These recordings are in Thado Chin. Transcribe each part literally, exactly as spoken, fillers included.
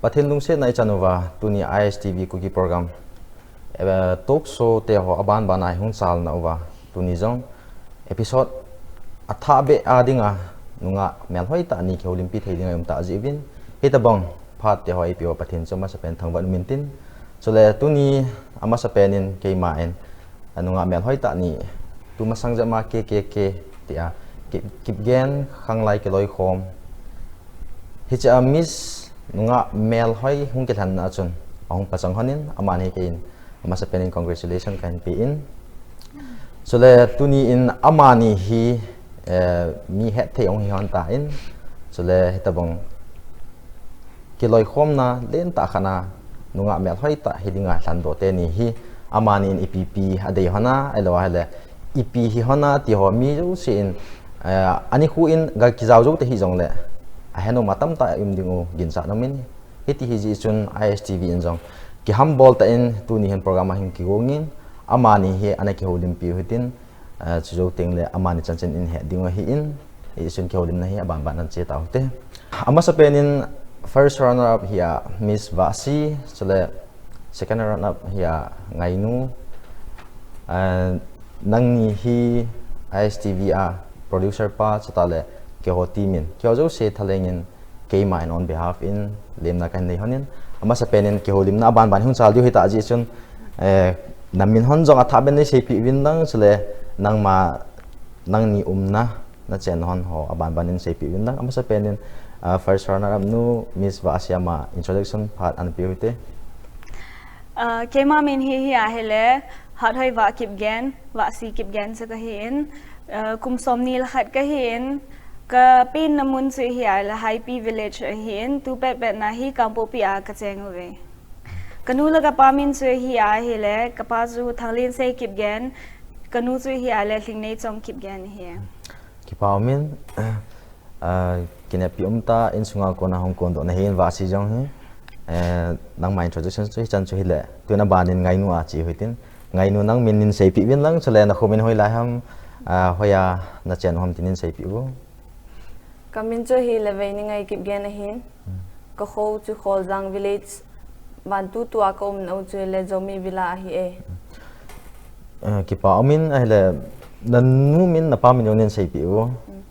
Pathen lungsetna ichan uva, tuni I S T V Kuki program, eh, talk show te ho aban ban a ihung chalna uva, tuni jong episode athah beh a dinga nungah melhoi tah ni kihoulimpi thei dinga i um tah jeh uvin, hitobang phat te ho eipeh uva Pathen chu amasapen thangvah in um intin. Chule tuni amasapen in keima in, a, nungah melhoi tah ni, tu masang jep ma K K K tia, Kip, Kipgen Khanglai Kiloikhom. Hiche a Miss nungah melhoi hung kilhenna a chun ahung pachang hon in, amani hi kei in amasapen in congratulation kahin pe in. Chule tuni in amani hi, eh, mi hetthei hung hi hon tan. Chule hitobang kiloikhomna lentah khat a nungah melhoi tah hi dinga lhendoh teni hi amani in ipi ipi adei hon a, ahilou ahile ipi hi hon a ti ho mi jousen, eh, anikho in ga kijao jou ta hijongle, ahenom a tamtah i um ding u ginchat aumin, hiti hi jeh chun I S T V in jong kihambol tah in tuni hin program a hin kigong in, amani hi ana kihoulimpi u hitin, eh, chujou tengle amani chanchin in het ding u ahin, hichun kihoulimna hi aban ban in che tau hite. Amasapen in first runner up hi a Miss Vahsi, chule second runner up hi a Ngainu. Eh, nangni hi I S T V a producer pa, chutah le keiho team in, keiho jouse thalheng in, keima in on behalf in lemna kahin nei hon in, amasapen in kihoulimna aban ban hung chal diu hita jeh chun, eh, namin hon jong athah beh in nei seipeh uvin lang, chule nangma, nangni umna, nachenna hon ho aban ban in seipeh uvin lang. Amasapen in, ah, first runner up nu Miss Vahsi ama introduction phat ana peh u hite. Ah, keima min hi hi ahile Hathoivah Kipgen, Vahsi Kipgen chu kahin, ah, kum somni le khat kahin, kapenna mun chu hi ahile Haipi village ahin, tu petpet na hi Kangpokpi a kacheng uve. Kanu le kapa min chu hi ahile, kapa chu Thanglensei Kipgen, kanu chu hi ahile Lhingneichong Kipgen ahi. Kipa umin, ah, kineppi umtah in, insunga kona hung kondoh nahin Vahsi jong hi, eh, nangma introduction chu hichan chu hile, tun aban in Ngainu a che u hitin, Ngainu nang min in seipeh uvin lang, chule nakho min hoilai ham, ah, hoiya nachen u ham tin in seipeh u. Kamin chu hi Leveineingai Kipgen ahin. Hmm. Kakho chu Kholjang village, ban tutua kaumna u chu le Zomi Villa ahi e. Eh, kipa umin ahile, nanu min napa min jong nin seipeh u. Hmm.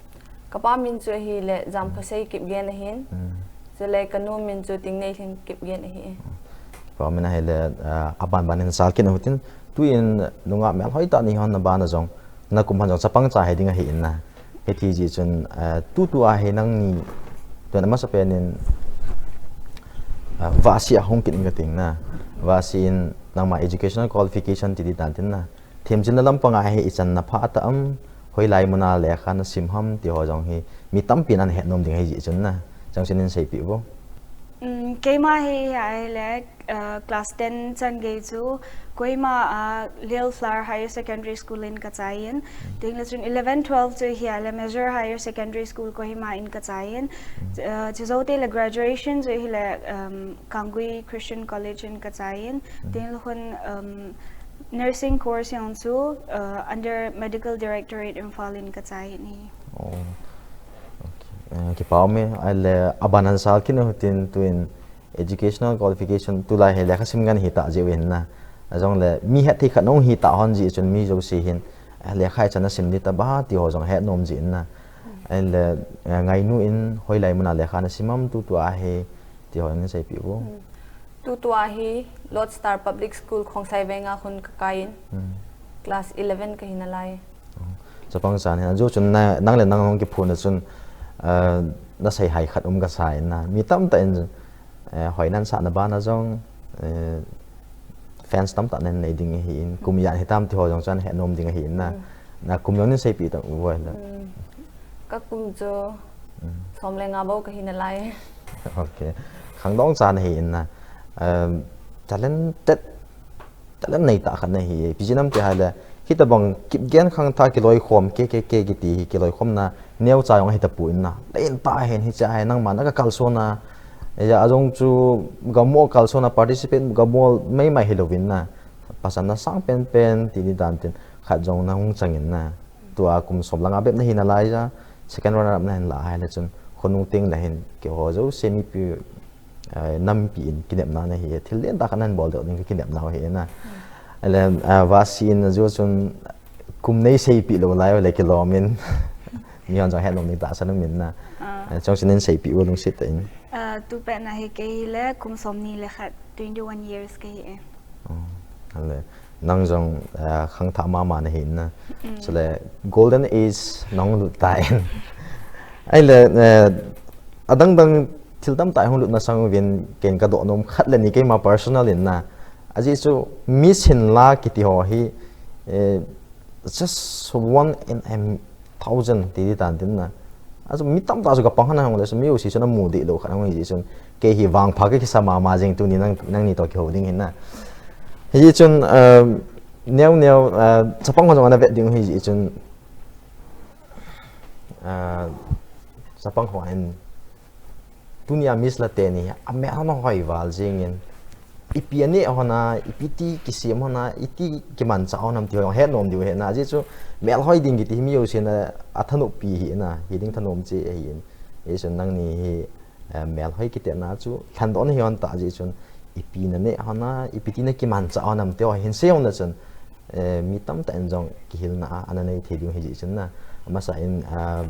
Kapa min chu ahile Jamkhosei Kipgen ahin. Hmm. Chule kanu min chu Tingneilhing Kipgen ahi e. Kipa umin ahile, ah, aban ban in sal kit u hitin, tuin nungah melhoi tah ni hon na bana jong, nakum hon jong chapang cha hi ding ahin na. Hiti jeh chun, eh, tutua hi nangni, tun amasapen in, eh, Vahsi a hung kit in kating na. Vahsi in nangma educational qualification ti di dan tin na. Themjilna lampang a hi ichan na pha tah am, hoilai muna lekha nasim ham ti ho jong hi, mi tampin ana hetnom ding ahi jeh chun na. Chanchin in seipeh u. Um, keima hi, hi ahile, uh, class ten chan gei chu Kohima, uh, Lil Flower Higher Secondary School in kachai in. Tengle chun eleven, twelve chu hi ahile Major Higher Secondary School Kohima in kachai in. Uh, chujou tengle graduation chu hile, um, Kanggui Christian College in kachai in. Tengle khun, um, nursing course jong chu, uh, under Medical Directorate Imphal in kachai in ahi. Oh. Okay. Eh, kipa ume, ahile aban in sal kit u hitin, tuin educational qualification tulai hi lekha sim ngen hitah jeh u hin na. Ajongle mi hetthei khat nahung hitah hon jeh chun mi jouse hin, eh, lekha ichan nasim di taba ti ho jong hetnom jeh in na. Ahile, eh, Ngainu in hoilai muna lekha nasim am tutua hi ti ho in seipeh u. Hmm. Tutua hi Lodestar Public School Khongsai Veng a khun kakai in. Hmm. Class eleven kahi nalai. Oh. Chapang chan hi. Ajo chun na, nang le nang hung kiphun na chun, eh, naseihai khat um kasa in na. Mi tamtah in, eh, hoi nan sah na bana jong, eh, fans tamtah nan nei ding ahin. Kum ijat hitam ti ho jong chun hetnom ding ahin na. Mm. Nakum jong nin seipeh tang u voi la. Mm. Kakum chu, mm, som le nga bou kahi nalai. Okay. Khangdong chan ahin na. Um, talented, talent neitah khat nahi. Ipi jeh ham ti ahile, hitobang Kipgen Khangthah Kiloikhom, K K K kiti hi kiloikhomna neocha jong ahi tapon na. Lentah ahin, hiche a hi nangma na kakalsona. Eija, ajong chu gamo kalsona, participate gamo maimai hilouvin na. Pasal na sang penpen ti di dan tin, khat jong nahung chang in na. Tua kum som le nga bep nahi nalai ja, second runner up nahin la ahile chun, khonung tengle hin, keiho jouse mipi eh, nampi in kinepna nahi, thil lentah khat nahin bol doh ding ka kinepna ho hi na. Ahile, eh, Vasi in ajo chun kum nei seipeh lou lai le kilom in. Mihon jong hetnom ding tahsan um in na. Ah. Eh, chong chun in seipeh u lungset tah in. Ah, tupet na hi kei le kum somni le khat, twenty-one years kahi e. Oh, ahile. Nang jong, eh, khangthah mama nahi na. Mm. Chule golden age nahung lut tan. Ahile, eh, adang dang thil tamtah hung lut masang uvin ken kadoh nom khat le ni keima personal in na. Ajeh chu Miss hinla kiti ho hi, eh, just one in a thousand ti di tan tin na. Achu mi tamtah chu kapang hana hung le chu mi u si chun amu deh lou khat hung hi jeh chun kei hi vangpha kakisa mama jing tuni nang, nangni toh kihou ding hin na. Hijeh chun, um, neo neo, uh, chapang ho jong ana vet ding hi jeh chun, uh, chapang ho in Tunia Miss la teni hi, amel hon ahoi val jingin. Ipi aneh hon a, ipi ti kisem hon a, iti kimanchah hon ham ti ho jong hetnom diu ahi na. Ajeh chu melhoi ding kiti hi mi jousen athanoppi ahi na. Hiding thanom cheh ahin. Ajeh chun nangni hi, eh, melhoi kitepna chu lhandoh nahi hon ta ajeh chun ipi naneh hon a, ipi ti nakimanchah hon ham ti ho hin sei hon na chun, eh, mi tamtah in jong kihilna a, ana nei thei diu ahi jeh chun na. Amasa in, ah,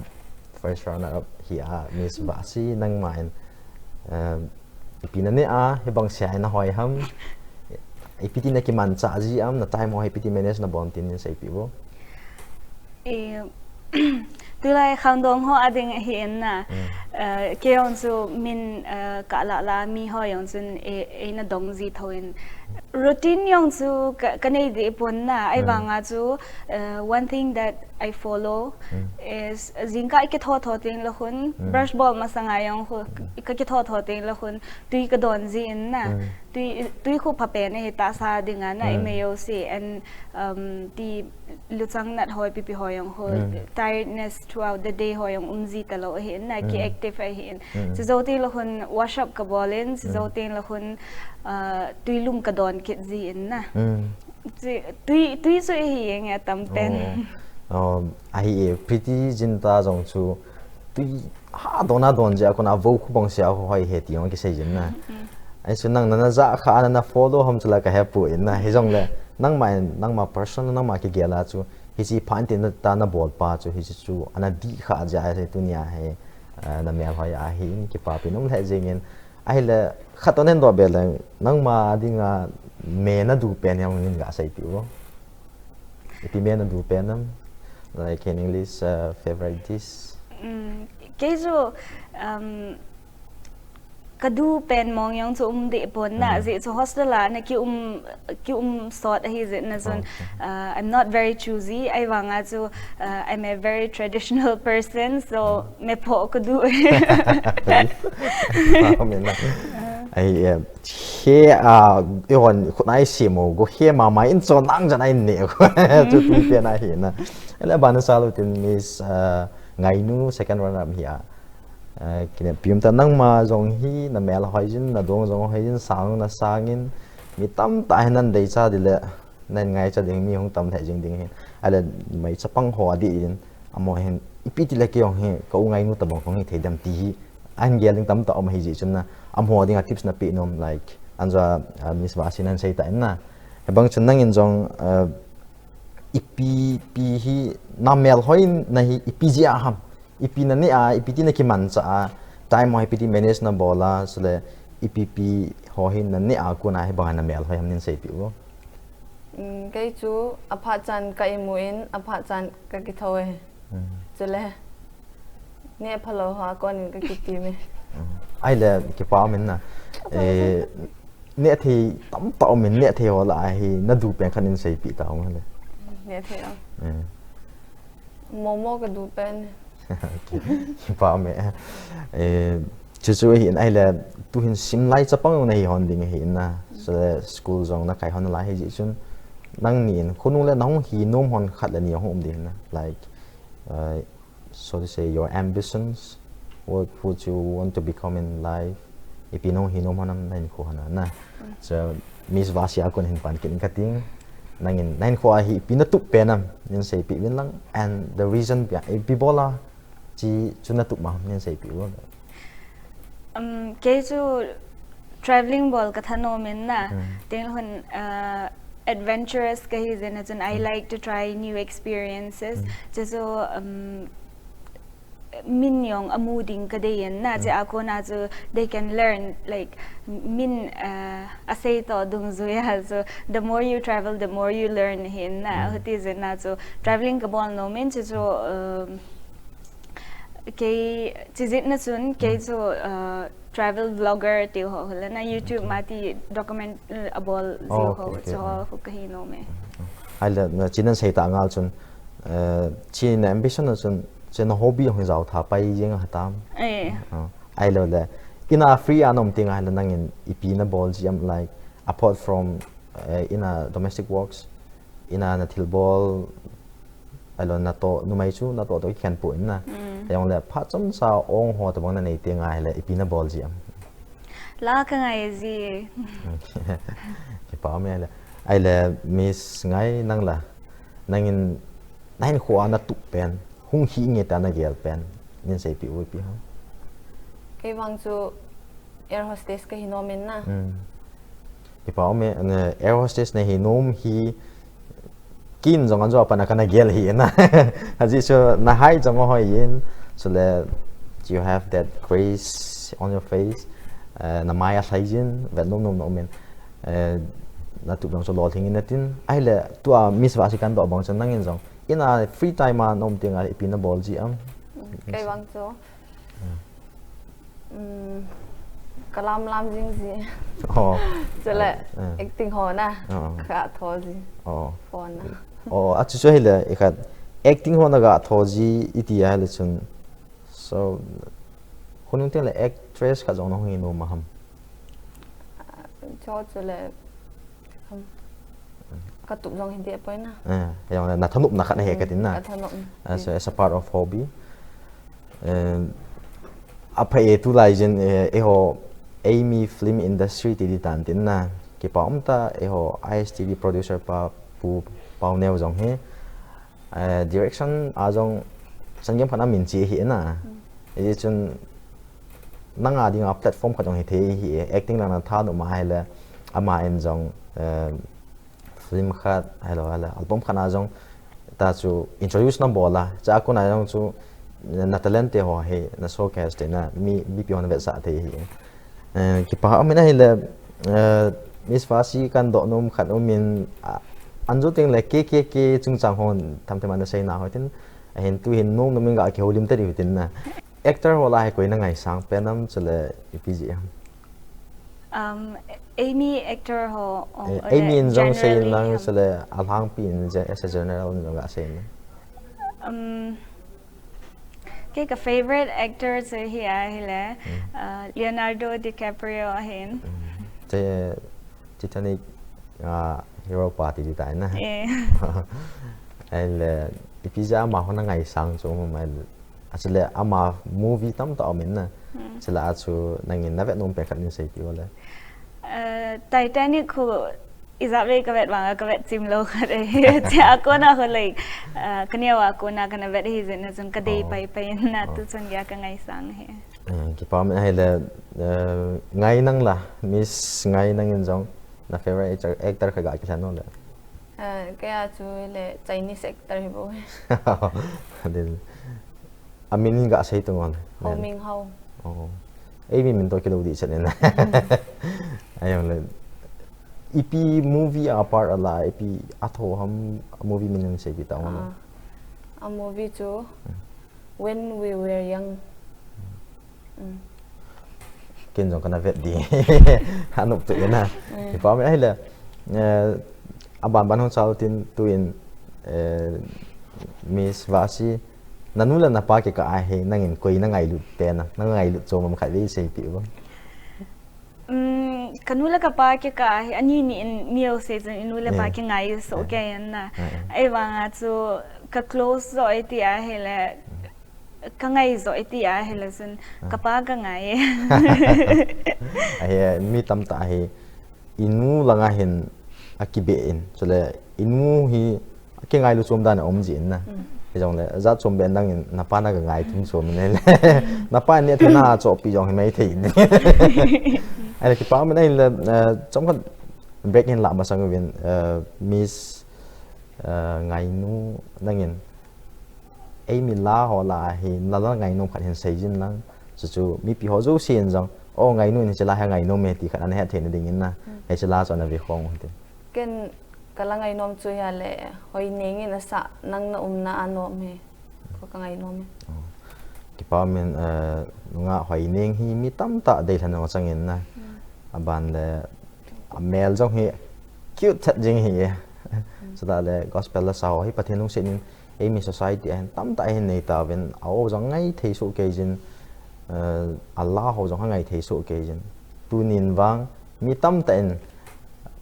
first runner up hi a Miss Vasi nangma in, eh, ipi naneh a, hibang sia in ahoi ham, ipi ti nakimanchah ji am, na time ho ipi ti manage nabol am tin neiseipeh u. Eh, tulai khangdong ho ading ahi in na. Mm. Eh, kei jong chu min, eh, kalah lah a mi ho jong chun, eh, eina dong ji tho in. Routine jong chu ka, kanei deh pon na. Ahivang a chu, eh, one thing that I follow is jingkah i kitho tho teng le khun, brush bol masang a jong khu, ka kitho tho teng le khun, tui kadon ji in na. Tui, tui khu phapen ahi tahsa ding a na, i mei jouse, and, um, ti luchang nat ho, ipi ipi ho jong khu, tiredness throughout the day ho jong um ji talou ahi in na, ki active ahi in. Chujou teng le khun, wash up kabol in, chujou teng le khun, uh, tui lum kadon kit ji in na. Chi, tui, tui chu ihi jeng e atam pen. Oh. Um, ahi e, Preity Zinta jong chu tui ha don a don jeh a kon a vo khu bang sia khu hoi he ti jong kisei jin na. Ahi chu nang nana ja kha nana follow ham chu la kahe poi na. Hijongle nangma in, nangma personal nangma kigel a chu hichi pha in tin na ta nabol pa chu hichi chu ana dih kha jeh a hi tunia hi, eh, na melhoi ahi in kipapi nom lheh jeng in. Ahile, khat toh nen doh be leng, nangma dinga me nadu pen jong nin gaseipeh u. Ipi me nadu pen am? Like in English, uh, favorite dish. Mm, kei chu, um, kadu pen mong jong chu um deh pon na, ajeh chu hostel a na ki um, ki um sot ahi jeh na chun, uh, I'm not very choosy, ahivang a chu, uh, I'm a very traditional person, so me pho kadu. Amen. Ahi, eh, he, ah, ihon khut a isem u, go he mama in chon lang jan a in ne u. Chu tui pen ahi na. Ahile ban a sal u tin Miss, ah, Ngainu second runner up hi a. Eh, kineppi um ta nangma jong hi, na melhoi jin, na dong jong hoi jin, sang na sang in, mi tamtah hin nan deicha ding le, nan ngaicha ding, mi hung tam lheh jing ding hin. Ahile, mai chapang ho adih in, amaho hin, ipi ti le kei jong hi, ka u Ngainu tabang hung hi thei dem ti hi, ahin gel ding tamtah um ahi jeh chun na, amaho dinga tips napeh nom, like, anjo a, ah, Miss Vasi nan sei ta in na. Hibang chun nangin jong, ah, ipi, pi hi, na melhoi na hi, ipi jeh a ham. Ipi naneh a, ipi ti nakimanchah a, time ho ipi ti manage nabol a, chule ipi pi ho hi naneh a kona hibang a na melhoi ham nin seipeh u. Mm, kei chu aphat chan ka imu in, aphat chan ka kitho e. Mm. Chule, neh phalou ho a kon in ka kitim e. Mm. Ahile, kipa um in na. Eh, neh thei tamtah um in, neh thei ho lah a hi, nadu pen khat nin seipeh ta u hile. Neh thei a. Mm. Momo kadu pen. Okay. Kipa um e. Eh, chu chu ahi in ahile, tuhin simlai chapang nahi hon ding ahi in na. So, school jong nakai hon lai ahi jeh chun, nangni in, khonung le nahung hi nom hon khat le ni hung um ding na. Like, uh, so to say, your ambitions, what would you want to become in life? Ipi nahung hi nom hon am na hinkho hon a na. So, Miss Vasi a kon hin pan kit in kating. Nangin, na hinkho a hi ipi natup pen am, nin seipeh uvin lang. And the reason behind, ipi bol a, chi chu natup ma, nin seipeh u. Um, kei chu, traveling bol ka thanom in na. Teng hun, uh, adventurous ka hi jeh a chun I like to try new experiences. Chuchu, um, min jong amu ding ka dei in na, chua kona chu they can learn, like, min, uh, asei to dungjui a chu the more you travel, the more you learn hi in na, hiti jeh a chu traveling ka bol nom in, chuchu, um, kei, chijeh a chun, kei chu, uh, travel vlogger tiu ho, hule na YouTube ma ti document, uh, abol jiu ho, chu ho, hu ka hi nom e. Ahile, na china sei ta ngal chun, uh, china ambition a chun, china hobby hung jao tha pai jeng a tam. Eh. Uh, ahile le, ina free a na um teng ahile nangin ipi na bol ji am, like, apart from, uh, ina domestic works, ina na thilbol, ahilou na to, numei chu na to to khen pu in na. Ayong le, phat chomcha ong ho tabang na nei teng ahile, ipi na bol ji am. La ka ngai ji. Kipa um e le. Ahile, Miss Ngai nang la. Nangin, nahin khua na tup pen. Hung hi nge ta na gel pen. Nin sei pi ui pi ha. Kei vang chu air hostess ka hi nom in na. Kipa um e, air hostess na hi nom hi kin jong an jo pa na ka na gel hi na. Aji chu na hai jong hoi in, so le you have that grace on your face, uh, na mai a thlai jin, vet nom nom na um in, uh, na tup jong chu lolhing in na tin. Ahile, tua Miss Vasi kan do bang chun nangin jong. Ina free time a na um teng a ipi na bol ji am. Kei vang chu. Um, ka lam lam jing ji. Oh. Chule, eh, acting ho na. Oh. Ka tho ji. Oh. Phone na. Oh, achu chu hile, i khat acting ho na ga tho ji iti ahile chun. So, hunung teng le actress khat jong na hung hi nom a ham. Cho chule, um, ka tup jong hi de poi na. Eh, jong le na thanop na khat na he ka tin na. Ka thanop. As a, as a part of hobby. Eh, aphai e tulai jin, eh, eiho, eimi film industry ti di tan tin na. Kipa um ta, eiho, I S T V producer pa, Pu Pauneo jong hi. Eh, direction a jong, changem khat na min chi hi na. Ijeh chun, nanga dinga platform khat jong hi thei hi, acting lang na thanop ma ahile, ama in jong, eh, film khat, ahilou le, album khat na jong, ta chu introduce na bol a, cha kona jong chu, na talent te ho hi, na showcase te na, mi, mipi hon vetsah thei hi. Eh, kipa um in ahile, eh, Miss Vasi kan do nom khat um in, a, an jo teng le K K K chungchang hon, tham tham na sei na ho tin, ahin tu hin nom nom in ga kihoulim ta diu tin na. Actor ho la hi koi na ngaisang pen am chule ipi ji am. Um, eimi actor ho, um, eh, eimi in jong sei lang, um, chule alhangpi in je, as a general in jong ga sei na. Um, kei ka favorite actor chu hi ahile, uh, Leonardo DiCaprio ahin. Che Titanic, ah, hero pa ti di tai na. Eh. Ahile, ipi ja ama ho na ngaisang chu um mai. Achule ama movie tamtah um in na. Chule achu nangin na vet nom pen khat nin sei pi vale. Eh, Titanic khu ija vei ka vet vang a ka vet chim lou khat ahi. Chua kona khu like, eh, ka neo a kona ka na vet hi jeh a chun ka dei pai pai na tu chun gei a ka ngaisang hi. Eh, kipa um in ahile, eh, Ngai nang la, Miss Ngai nangin jong na favorite actor, actor khat ga kilhen nom le. Eh, kei a chu le Chinese actor hi bou. Din. Amin in ga sei tu ngon. Ho Ming Hao. Oh. Eimi min to kilou di chen na. Ajong le. Ipi movie a part a la, ipi a tho ham movie min in sei pi ta ngon. Ah. A movie chu When We Were Young. Ken jong ka na vet di. Anop tu na. Kipa um e ahile. Eh, aban ban hung chal tin tu in, eh, Miss Vasi. Na nu le na pa kikah a hi nangin koi na ngailut pen a. Na ngailut chom am khat vei sei pi vang. Um, ka nu le ka pa kikah a hi, ani ni in mi ho sei chun i nu le pa kingai soh kei in na. Ahivang a chu ka close jo iti ahile, ka ngai jo iti ahile chun ka pa ka ngai. Ahi, mi tamtah hi, i nu langa hin a kibe in, chule i nu hi, Kei ngailu chom dan a um jin na. Hijong le, jat chom ben dang in, na pa na ka ngai thum chom in le. Na pa in neh thana chohpi jong hi mai thei in. Ahile kipa umin, ahile, eh, chomkhat break hin lah masang uvin, eh, Miss, eh, Ngainu, nangin eimi la ho lah a hi, la la ngainom khat hin seijin lang. Chuchu mipi ho jousen jong, o, Ngainu in hiche la hi angainom e ti khat ana het theina dingin na. Hmm. Hiche la chu ana vekhom u hite. Ken ka la ngainom chu ahile, Hoineng in asah Nang na umna a nom e. Kho ka ngainom e. Oh. Kipa umin, eh, nungah Hoineng hi mi tamtah deilhen jong achang in na. Hmm. Aban le, amel jong hi cute chat jing ahi e. Hmm. Chutah le gospel la sa ho hi Pathen lungset in eimi society a hin tamtah ahin nei tauvin, a-o jong angai thei soh kei jin, eh, ala ho jong angai thei soh kei jin. Tunin vang mi tamtah in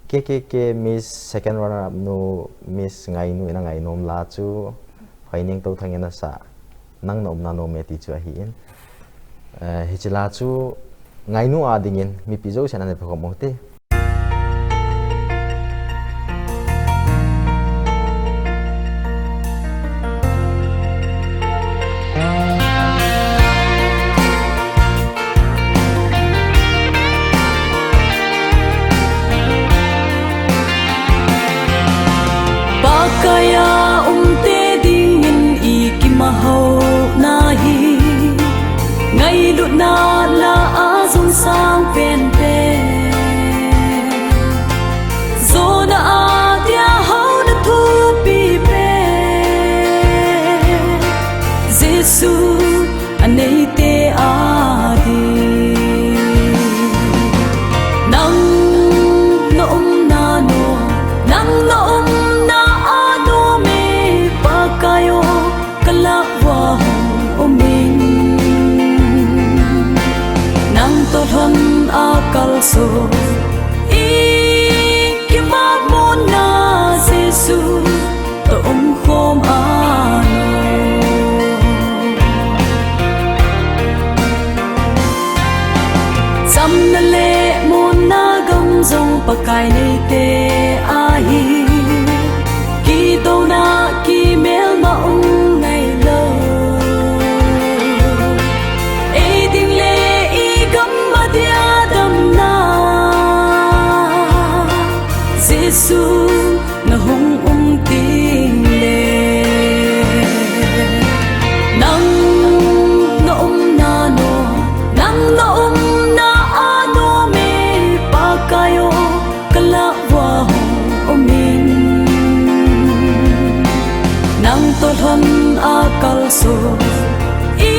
K K K Miss second runner up nu Miss Ngainu in angainom la chu Hoineng Touthang in asah Nang na umna nom e ti chu ahin. Eh, hiche la chu Ngainu a dingin mipi jousen ana vekhom u hite. Pakai a umte dingin i kimahouna hi, ngailutna lah a jong sang penpen. Jona a dia houna thupi pen, Jesu aneite a ding. Nang na umna nom, Nang na umna a nom e, Pakai o, ka lah uva hung um in. Nang toh lhon a kalson, i kimapmona Jesu toh umkhom a nom. Chamna le monna gam jong Pakai neite ahi, kidouna kimelma um ngailou. Ei ding le i gam a dia damna, Jesu na hung um teng le. Nang na umna nom, Nang na umna a nom e, Pakai o, ka lah uva hung um in. Nang toh lhon a kalson, i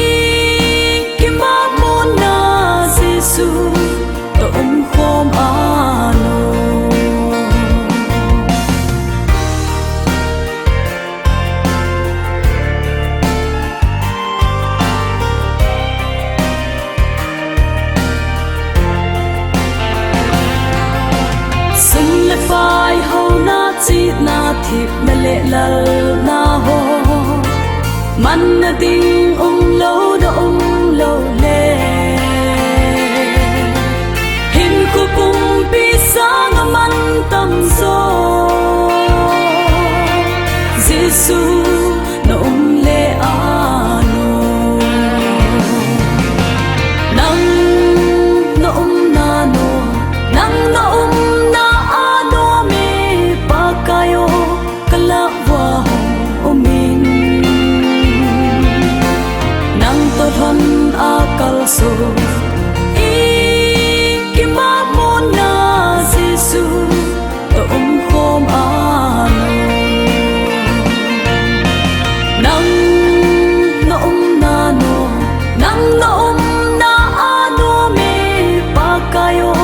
kimapmona Jesu toh umkhom a nom. Sum le pai, houna, chihna, thepna le lalna ho, manna ding umlou na umlou le, hinkho pumpi sanga man tamjo, Jesu na um le a nom. Nang na umna nom, Nang na umna a nom e, Pakai o, ka lah uva hung um in. Nang toh lhon a kalson, i kimapmona Jesu toh umkhom a nom. Nang na umna nom, Nang na umna a nom e, Pakai o,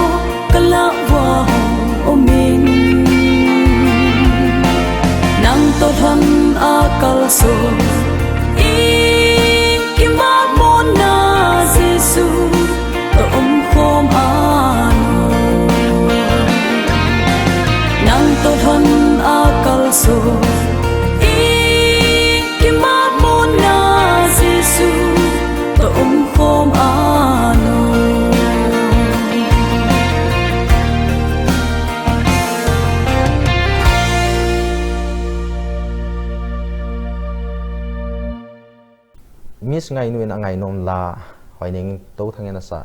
ka lah uva hung um in. Nang toh lhon a kalson, i kimapmona Jesu toh umkhom a nom. Nang toh lhon a kalson, i kimapmona Jesu toh umkhom a nom. Miss Ngainu in angainom la, Hoineng Touthang in asah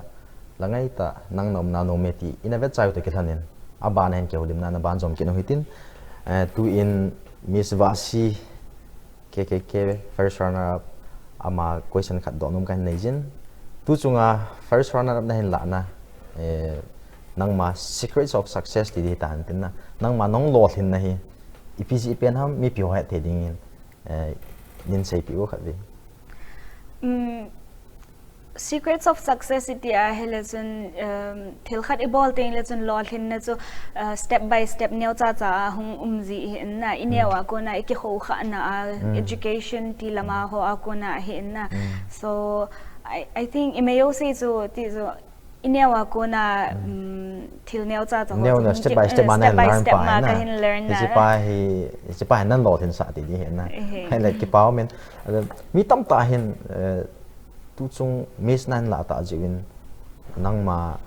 la ngai ta, nang na umna nom e ti, ina vet chai u te kilhan in, a ban a hin kihoulimna na ban jom kit u hitin, eh, tu in Miss Vasi, K K K first runner up, ama question khat doh nom kahin nei jin. Tu chunga first runner up na hin la na, eh, nangma secrets of success ti di ta han tin na, nangma nong lolhinna hi, ipi jeh pen ham, mipi ho het thei dingin, eh, nin seipeh u khat ve. Um, Secrets of success iti a hile chun, um, thil khat i bol teng le chun lolhinna chu, uh, step by step neo cha cha a hung um ji hi in na, i neo a kona i kikhou kha na a, education ti lama ho a kona hi in na. So, I, I think i mei o sei chu ti chu i neo a kona, um, thil neo cha cha ho Neo chu na hung step ki-, by step uh, ma na step hin by learn step pa ma na. Ka hin learn na. Hiche pa hi, hiche pa hin nan lolhin sah ti di hi na. Ehe. Hile kipa um in, uh, mi tamtah hin, uh, Tu chung Miss na hin la ta jeh in nangma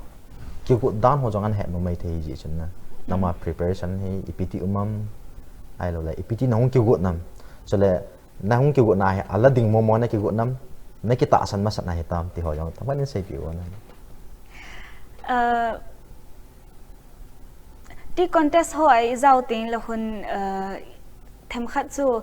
kigot dan ho jong an het nom mai thei jeh chun na. Nangma preparation hi ipi ti um am, ahilou le ipi ti na hung kigot nam. Chule na hung kigot na hi a la ding mo mo na kigot nam, na kitahsan masat na hi tam ti ho jong tam kan in seipeh u na. Uh, Ti contest ho a i jao teng le hun, uh, themkhat chu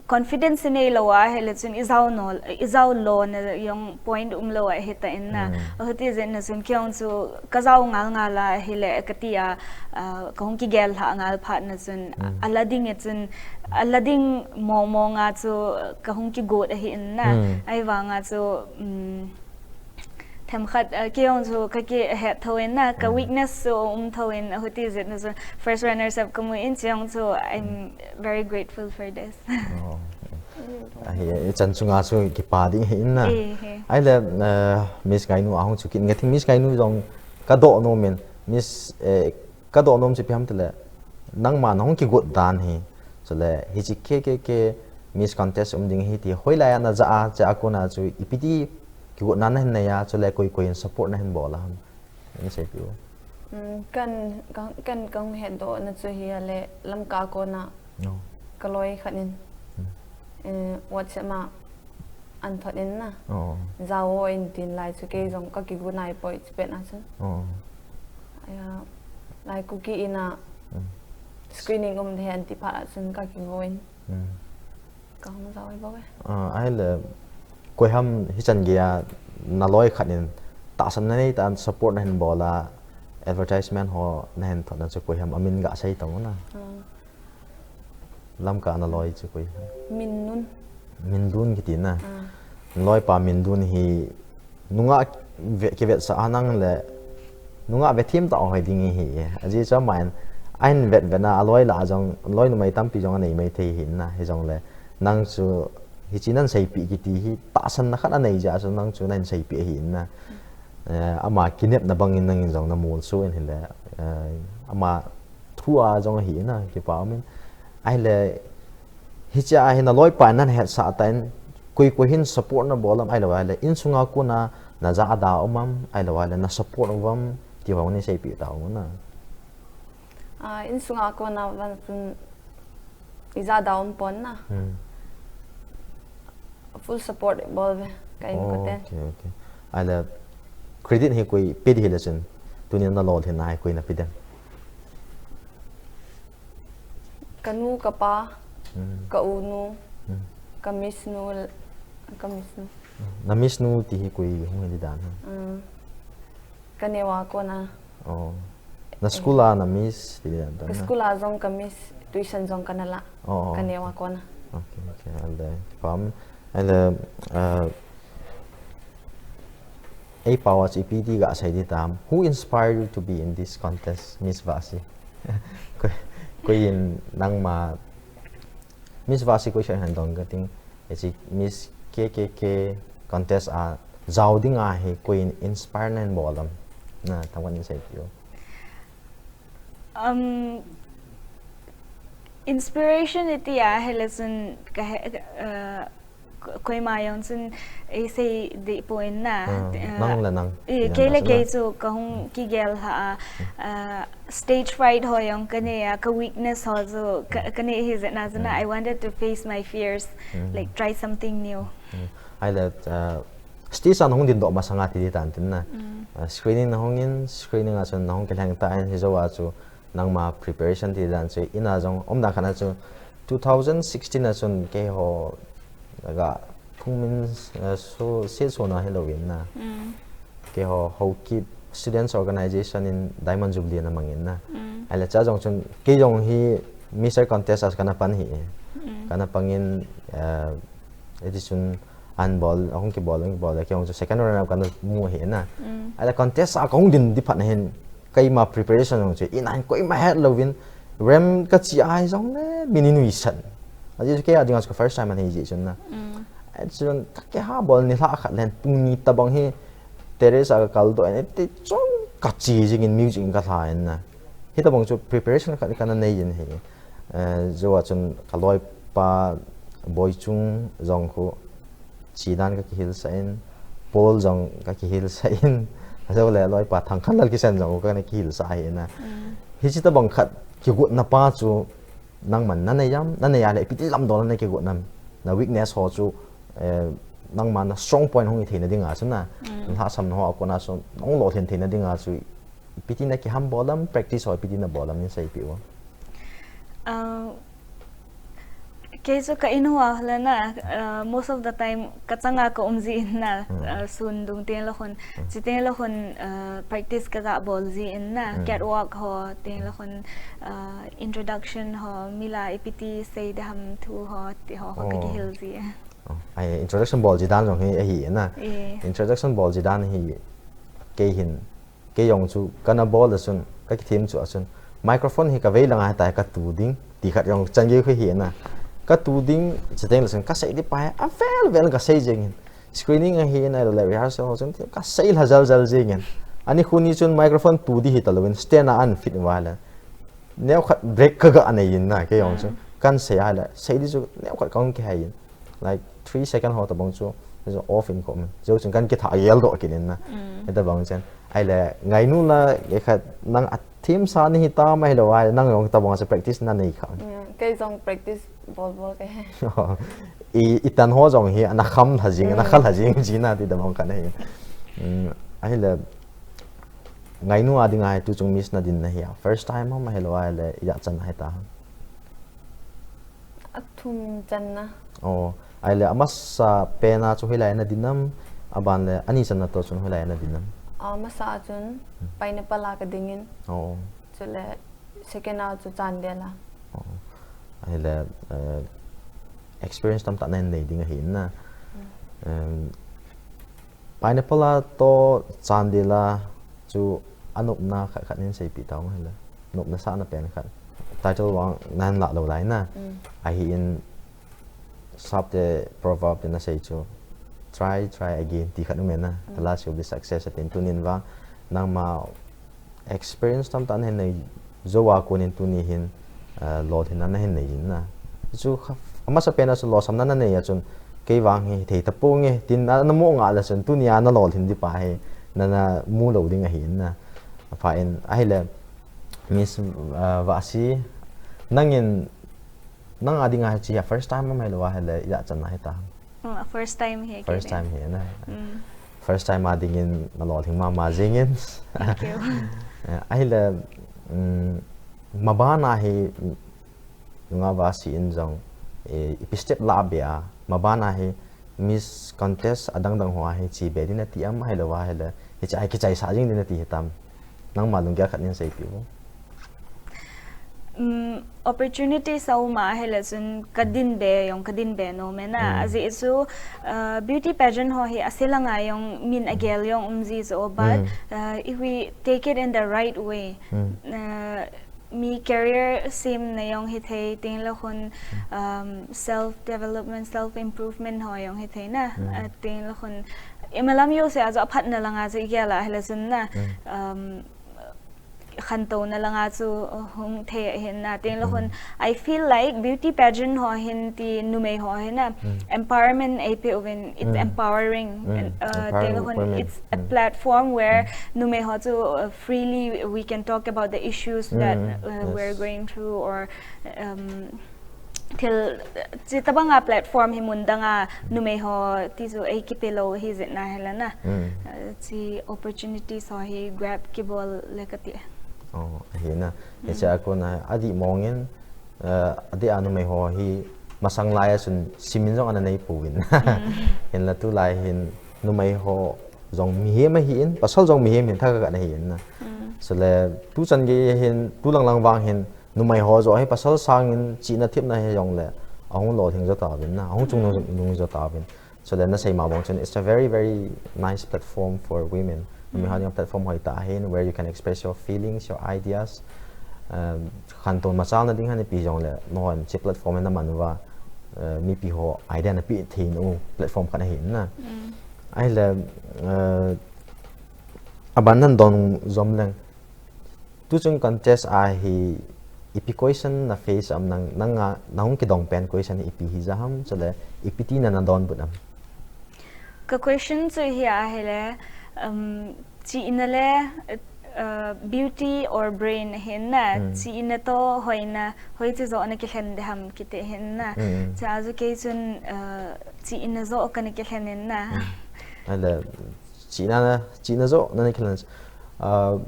confidence i nei lou a, hile chun i jao no, i jao lo na jong point um lou a hita in na. Mm. Ahuti jeh na chun kei jong chu ka jao ngal ngal a hile ka ti a, uh, ka hung kigel lha ngal phat na chun, mm, a la ding e chun, a la ding mong mong a chu ka hung kigot ahi in na. Mm. Ahivang a chu, um, Themkhat, uh, kei jong chu ka kihet tho in na, ka weakness chu um tho in, ahuti jeh na chu first runners up ka mu in, chu jong chu I'm very grateful for this. Oh. Ahi, i chan chunga chu kipa ding hi in na. Eh, he. Ahile, uh, Miss Ngainu ahung chu kin ngating Miss Ngainu jong ka doh nom in, Miss, eh, Ka doh nom chu ipi ham tile, nangma na hung kigot dan hi. Chule, hiche K K K Miss Contest um ding hi ti, hoilai a na ja a, chea kona chu ipi ti kigotna na hin nei a, chule koi koi in support na hin bol a ham. Nei seipeh u. Um, kan, kan, kan ka hung hetdoh na chu hi a le Lamka kona. Oh. Ka loi khat in, hmm, eh, WhatsApp ma an thot in na. Oh. Jao in tin lai chu kei jong ka kigu nai poi chu pet na chun. Oh. Aya, lai Kuki in a, hmm, screening um de hen ti phat a chun ka kigu in. Hmm. Ka hung jao i bou e. Ah, ahile, koi ham hichan gei a na loi khat in tahsan na nei ta support na hin bol a advertisement ho na hin thot na chu koi ham amin ga sei tong na. Hmm. Lamka na loi chu koi. Minlun. Minlun kiti na. Ah. Loi pa Minlun hi nungah ve, kivetsah a nang le nungah ve thim tah hoi ding hi. Ajeh chu ama in ahin vet vet na a loi lah a jong loi numei tampi jong anei mai thei hi na hi jong le nang chu hichi nan seipeh kiti hi tahsan na khat anei jeh a chu nang chu nan seipeh hi na. Eh, ama kinepna bang in nang in jong na mol so in hi le, eh, ama thu a jong ahi na, kipa um in. Ahile, hiche a hi na loi pa nan hetsah tan, koi koi hin support na bol am, ahilou ahile, insunga kona na ja a da um am, ahilou ahile, na support u am, ti ho nei seipeh ta u na. Ah, insunga kona vang chun i ja da um pon na. Hmm. Full support bol ve, ka inkoten. Okay, okay. Ahile, credit hi koi pe di hile chun, tuni na lolhin na hi koi na pe dem. Ka nu, ka pa, hmm, ka u nu, hmm, ka miss nu, ka miss nu. Na miss nu ti hi koi hung hi di dan ham? Hmm. Ka neo a kona. Oh. Na school a na miss ti dan na. Ka school a jong ka miss, tuition jong kana la. Oh, oh. Ka neo a kona. Okay, okay, ahile, kipa um. Ahile, uh, ei pao a chu ipi ti ga sei di tam. Who inspired you to be in this contest, Miss Vasi? Koi, koi in nangma Miss Vasi koi sei han dong ka ting, hiche Miss K K K contest a jao ding a hi koi in inspire na hin bol am. Na, tam kan seipeh u. Um, inspiration iti a hile chun ka he, uh, Ko-, koima jong chun eisei deh poi na. Ah, eh, nang le nang. Eh, kei le kei chu ka hung kigel lha a, ah, stage fright ho jong ka nei a, ka weakness ho chu ka, ka nei hi jeh na chu na, I wanted to face my fears, like, try something new. Hmm. Ahile, ah, stage a nahung dingdoh masanga ti di tan tin na. Ah, screening nahung in, screening a chun nahung kilheng tan, hijou a chu nangma preparation ti dan chu, in a jong, umdan khat na chu, two thousand sixteen a chun keiho, ga, phungmin, eh, so, se so na hilou in na. Keiho, Haokip Students Organization in Diamond Jubilee ana mang in na. Ahile cha jong chun, kei jong hi Mister Contest a kana pan hi. Kana pang in, eh, iti chun, an bol, ahung kibol, ahung kibol, kei jong chu second runner up kana mu hi na. Ahile contest a kahung din di phat na hin, keima preparation jong chu, in a hin koima het louvin, rem kachi a hi jong le, min in uisan. Ajeh chu kei a dinga chu ka first time ahi jeh chun na. Ahi chun, ka kihal bol nilhah khat len, pung ni tabang hi, terrace a ka kaldoh in, iti chun kachi jing in music in ka lha in na. Hitabang chu preparation khat kana nei in hi. Eh, jou a chun ka loipa Boichung jong khu, chi dan ka kihilsah in, Paul jong ka kihilsah in, ajou le loipa Thangkhanlal Kisen jong khu kana kihilsah hi na. Hichi tabang khat kigotna pa chu nangman na nei am, na nei a le, ipiti lamdol na kigot nam, na weakness ho chu, eh, nangma na strong point hung hi theina dinga chu na, lhahsamna ho a kona chu, nahung lolhin theina dinga chu, ipiti na kihambol am, practice ho ipiti na bol am, in seipeh u. Ah, kei chu ka in uva le na, ah, most of the time ka changa ka um ji in na, ah, sun dung teng le khun, chi teng le khun, ah, practice ka ga bol ji in na, catwalk ho teng le khun, ah, introduction ho, mi la ipiti sei ding ham thu ho, ti ho, ho ka kihil ji. Oh, ai, introduction bol ji dan jong hi ahi na. Eh. Introduction bol ji dan hi kei hin, kei jong chu kana bol a chun, ka kithem chu a chun, microphone hi ka vei langa hi ta, ka tu ding, ti khat jong chan gei khu hi na. Ka tu ding, chuteng le chun, ka sei di pa hi, avel vel ka sei jeng in. Screening ahi na, le rehearsal ho chun, ka sei lha jal jal jeng in. Ani khu ni chun microphone tu di hi ta louvin, stand a an fit uva le. Neo khat break ka ga nei in na, kei jong chu. Kan sei a le, sei di chu, neo khat ka hung kihai in. Like, three second ho tabang chu, chu off in ko min. Jou chun kan kitha gel doh kit in na. Hitabang chen. Ahile, ngainu la, kei khat nang a thim sa ni hi ta mai lo, ahile, nang jong tabang chu practice na nei kha. Mm, kei jong practice bol bol kei he. I, i tan ho jong hi, ana kham lha jing, ana khal lha jing, ji na ti tabang kan hi. Mm, ahile, ngainu a dinga hi tu chung Miss na din na hi a. First time ham ahilou ahile, ijat chan ahi ta. Athum channa. Oh, ahile amasa pen a chu hoilai na din am, aban le ani channa to chun hoilai na din am? Amasa a chun pineapple a ka ding in. Oh. Chule second a chu Chandel a. Oh. Ahile, eh, experience tamtah na hin nei ding ahi na. Mm. Em, Pineapple a to Chandel a chu anopna khat khat hin seipeh tao hile. Nopna sahna pen khat. Title vang nahin lah lou lai na. Mm. Ahin sapte proverb te na sei chu. Try, try again. Ti khat um e na. Mm. The last will be success. Atin tunin vang nangma experience tamtah nahin nei jou a konin tuni hin, ah, lolhinna nahin nei in na. Chu kha, amasa pen a chu lolsamna nanei a chun, kei vang hi thei taponge, tin na, na mo nga le chun, tuni a na lolhin di pa hi, na, na mu lou ding ahi in na. Apha in, ahile, Miss, ah, Vahsi, nangin, nang a dinga hi chi a first time am ahilou ahile, ijat channa hi ta. Mm, first time hi. First time hi na. Mm. First time a dingin na lolhing mama jingin. Thank you. Eh, ahile, mm, maban a hi, mm, nunga Vahsi in jong, eh, ipi step la be a, maban a hi Miss Contest adang dang ho a hi chi be din nati am ahilou ahile, hiche a hi kichaisa jing din nati hitam. Nangma lunggel khat nin seipeh u. Um, opportunity sa um a hile chun ka din be jong ka din be nom e na. Mm. Ajeh chu, uh, beauty pageant ho hi ase langa jong min agel jong um ji chu, but, mm, uh, if we take it in the right way, mm, uh, mi career semna jong hithei, tin le khun, mm, um, self development, self improvement ho jong hithei na. Mm. Uh, tin le khun, imalam jouse a chu aphatna langa chu igel a hile chun na, mm, um, khantouna langa chu hung thei ahin na, tin le khun, mm, I feel like beauty pageant ho hin ti numei ho hin na, mm, empowerment eipeh uvin, it's, mm, empowering, mm, and, uh, tin le khun, empowering women, it's a, mm, platform where, mm, numei ho chu, uh, freely we can talk about the issues, mm, that, uh, yes, we're going through, or, um, thil, chi tabanga platform hi mun danga numei ho ti chu ei kipe lou hi jeh na hi la na. Chi opportunities ho hi grab kibol le kati. Oh, ahi na. Hiche a kona adih mongin, adih a numei ho hi masang lai a chun simin jong ana nei pouvin. Hinla tulai hin numei ho jong mihem ahin, pasal jong mihem hin thakhat ana hin na. Chule tuchan gei hin, tu lang lang vang hin, numei ho joh hi pasal sangin chihna thepna hi jongle ahung lolhing jo tauvin na, ahung chungnung jo tauvin. Chule nasei ma bang chun, it's a very, very nice platform for women. Numei ho dinga platform hoitah ahin, where you can express your feelings, your ideas. Khantou machalna ding han ipi jongle, nahon hiche platform hi naman uva, mipi ho idea napeh thei nau platform khat ahin na. Ahile, aban nan don jom leng. Tuchung contest a hi ipi question na face am, nang, nanga, nahung kidong pen question ipi hija ham, chule ipi tina nadonbut am? Ka question chu hi ahile, um, chihna le, uh, beauty or brain hin na, chihna toh hoina, hoiche joh na kilhen ding ham kiti hin na. Chua chu kei chun, uh, chihna joh kana kilhen in na. Ahile, chihna, chihna joh nana kilhen. Uh,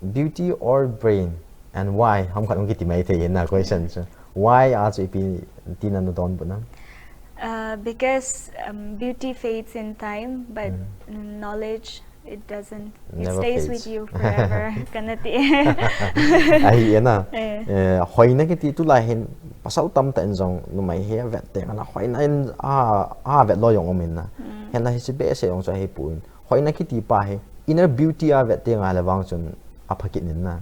Beauty or brain, and why? Ham khat hung kiti mai thei hin na question chu. Why a chu ipi tina nadonbut am? Uh, because um, beauty fades in time, but knowledge, it doesn't. It stays with you forever. Kana ti. Ahi na. Hoina kiti tulai hin pasal tamtah in jong numei hi avet teng ala hoina in a, avet lou jong um in na. Hinla hiche behseh jong chu ahipon. Hoina kiti pa hi inner beauty avet teng ahile vang chun apha kit in na.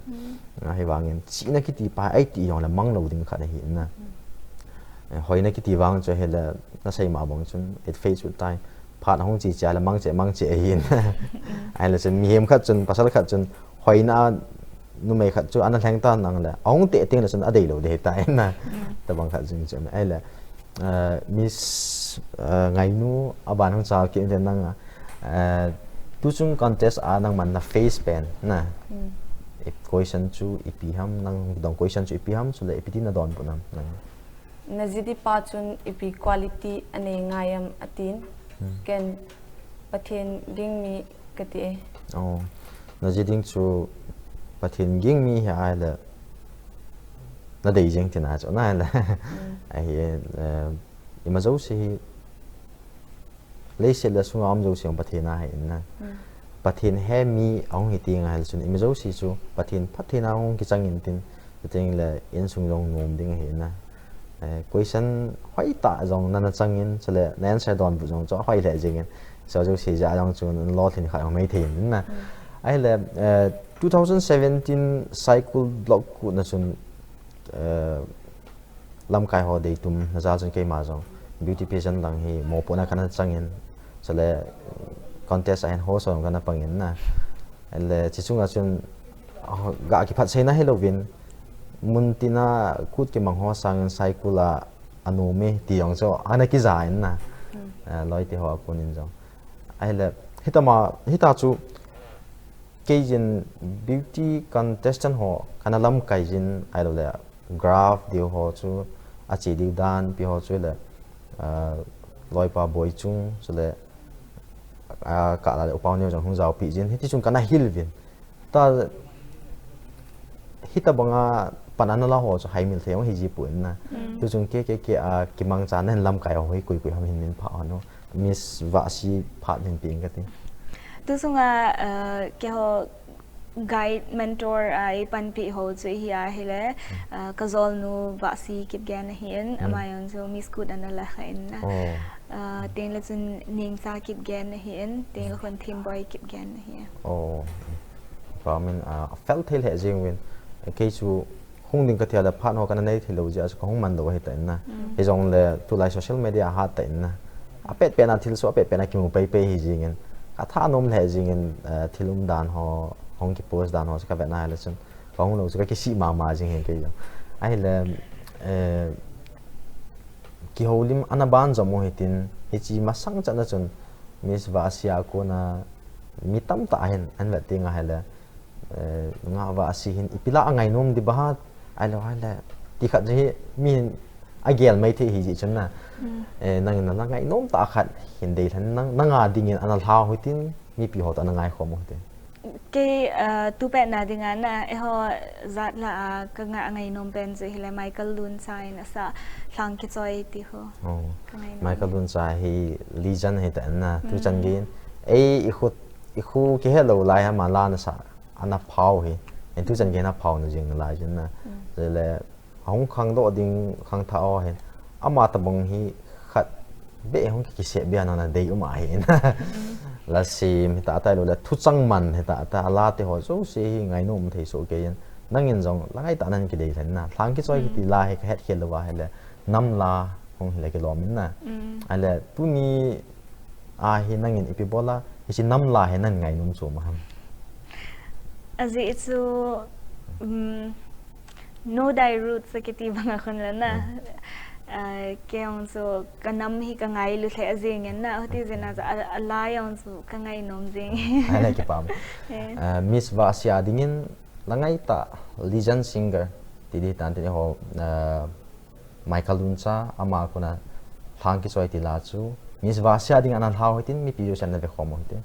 Ahivangin chihna kiti pa hi eiti jongle mang lou ding khat ahi in na. Hoina kiti vang chu ahile nasei ma bang chun it fades with time. Phat ahung che che ahile mang che, mang che ahi in. Ahile chun mihem khat chun, pasal khat chun hoina numei khat chu ana lheng tan nang le, ahung teh teng le chun adei lou ding ahitai na. Tabang khat jing chu ahile, uh, Miss, uh, Ngainu aban hung chal kit in nang, uh, tuchung contest a nangman na face pen na. Question chu ipi ham, nang dong question chu ipi ham, chule ipi tina donbut am nang? Naji ding pa chun ipi quality anei ngai am atin. Ken Pathen ging mi kati e. Oh, naji ding chu Pathen ging mi hi ahile nadei jeng tina chu na ahile. Ahi, eh, ima jouse hi leiset le sunga um jouse jong Pathen a ahi in na. Pathen he mi ahung hi teng ahile chun ima jouse chu Pathen phattheina ahung kichang in tin, chuteng le insung jong nom ding ahi in na. Eh, question hoitah jong nana chang in, chule na answer donbut jong chu ahoi lheh jeng in. Chu jouse jeh a jong chu nalolhin kha jong mai thei in na. Ahile, eh, two thousand seventeen Saikul Block kut na chun, eh, lamkai ho deitum na jal chun keima jong beauty pageant lang hi mopohna kana chang in, chule contest a hin host jong kana pang in na. Ahile, chi chunga chun, ah, ga kiphat seina hilouvin, mun tina kut kimang ho sangin Saikul a anom e ti jong chu ana kija in na. Eh, loi te ho a kon in jong. Ahile, hitama, hita chu, kei jin beauty contestant ho kana lamkai jin ahilou le, graph diu ho chu, ache diu dan pi ho chu le, ah, loipa Boichung, chule, ah, kala le upa neo jong hung jaopi jin, hiti chun kana hil uvin. Ta, hitabanga pan ana la ho chu haimil thei jong hi ji pon na. Tuchung ke, ke, ke, ah, kimangcha na hin lamkai ho hi koi, koi ham hin min pha ho no. Miss Vahsi phat hin peng kati. Tuchunga, uh, keiho guide, mentor, uh, eipanpi ho chu hi ahile, uh, ka jolnu Vahsi Kipgen ahin, ama jong chu Miss Kut ana la kha in na. Uh, tengle chun Nengcha Kipgen ahin, tengle khun Thimboi Kipgen ahi. Oh, pa min, uh, fel thei lheh jeng uvin. Kei chu hung ding kati a le phat ho kana nei thei lou jeh a chu kahung man lou ahi tan na. Hijongle tulai social media ahat tan na. Apet pet na thil chu apet pet na kimu pai pai hi jing in. Ka thanom lheh jing in, eh, thil um dan ho, hung kipost dan ho chu ka vet na le chun. Kahung lou chu ka kisih mama jing hi kei jong. Ahile, eh, kihoulim ana ban jom u hitin, hiche masang chan a chun Miss Vahsi a kona mi tamtah hin ana vet teng ahile, eh, nungah Vahsi hin ipi la angainom ding ba hat, ahilou ahile, ti khat jong hi mi hin agel mai thei hi ji chun na. Hmm. Eh, nangin na ngainom tah khat hin deilhen nang, nanga dingin ana lha u hitin, mipi ho toh ana ngaikhom u hitin. Kei, ah, tupet na dinga na, eiho jat lah a, ka nga ngainom pen chu hile Michael Luncha in asah Lhang Kichoi ti ho. Oh. Ka ngainom. Michael Luncha hi legend hi ta na, tu chan gei in. Ei, i khu, i khu kihe lou lai a ama la ana sah, ana phau hi. En tu chan gei in ana phau na jing lai jin na. Mm. Chule, ahung khangdoh ding khangthah ho hin. Ama tabang hi khat beh hung ki, kisep bia na na dei um ahi na. Mm. La sim hi ta ta lou le thuchang man hi ta ta la te ho jouse hi ngainom thei soh kei in. Nangin jong la ngai ta nan kideilhen na. Lhang Kichoi kiti la hi ka het khel lou va hile. Nam la hung hile kilom in na. Mm. Ahile tuni a hi nangin ipi bol a, hiche nam la hi nangin ngainom chu ma ham. Ajeh chu, um, No Die Roots kiti bang a khun la na. Mm. Ah, kei jong chu ka nam hi ka ngailu lheh jing in na, hiti jeh a chu a, a la jong chu ka ngainom jing. Ahile kipah. Eh. Ah, Miss Vasia dingin la ngai ta legend singer ti di tan tin ho, ah, Michael Luncha, ama kona Lhang Kichoi ti la chu Miss Vasia ding ana lha u hitin, mipi jousen na vekhom u hitin.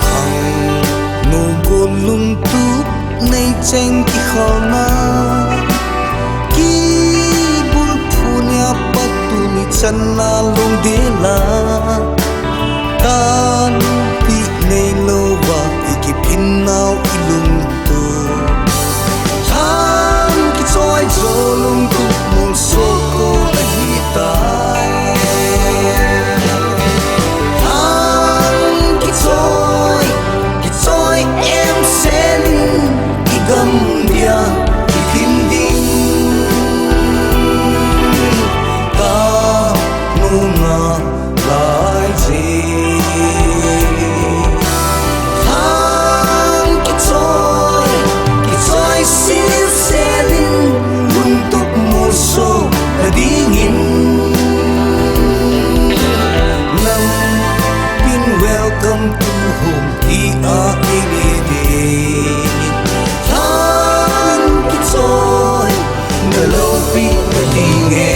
Khangnou gol lungtup nei cheng kikholna, kibulphu nia pat tuni chan a lungdel a, tanpi neilou va i kiphin nau i lungtup. Lhang Kichoi jou lungtup molso ko ahitai. Lhang Kichoi, Kichoi em sel in i gam dia i phin ding. Ka nunga lai je. Lhang Kichoi, Kichoi sel sel in lungtup molso na dingin. Nampin welcome to home ti a i nge ding. Lhang Kichoi, na loupi na ding e.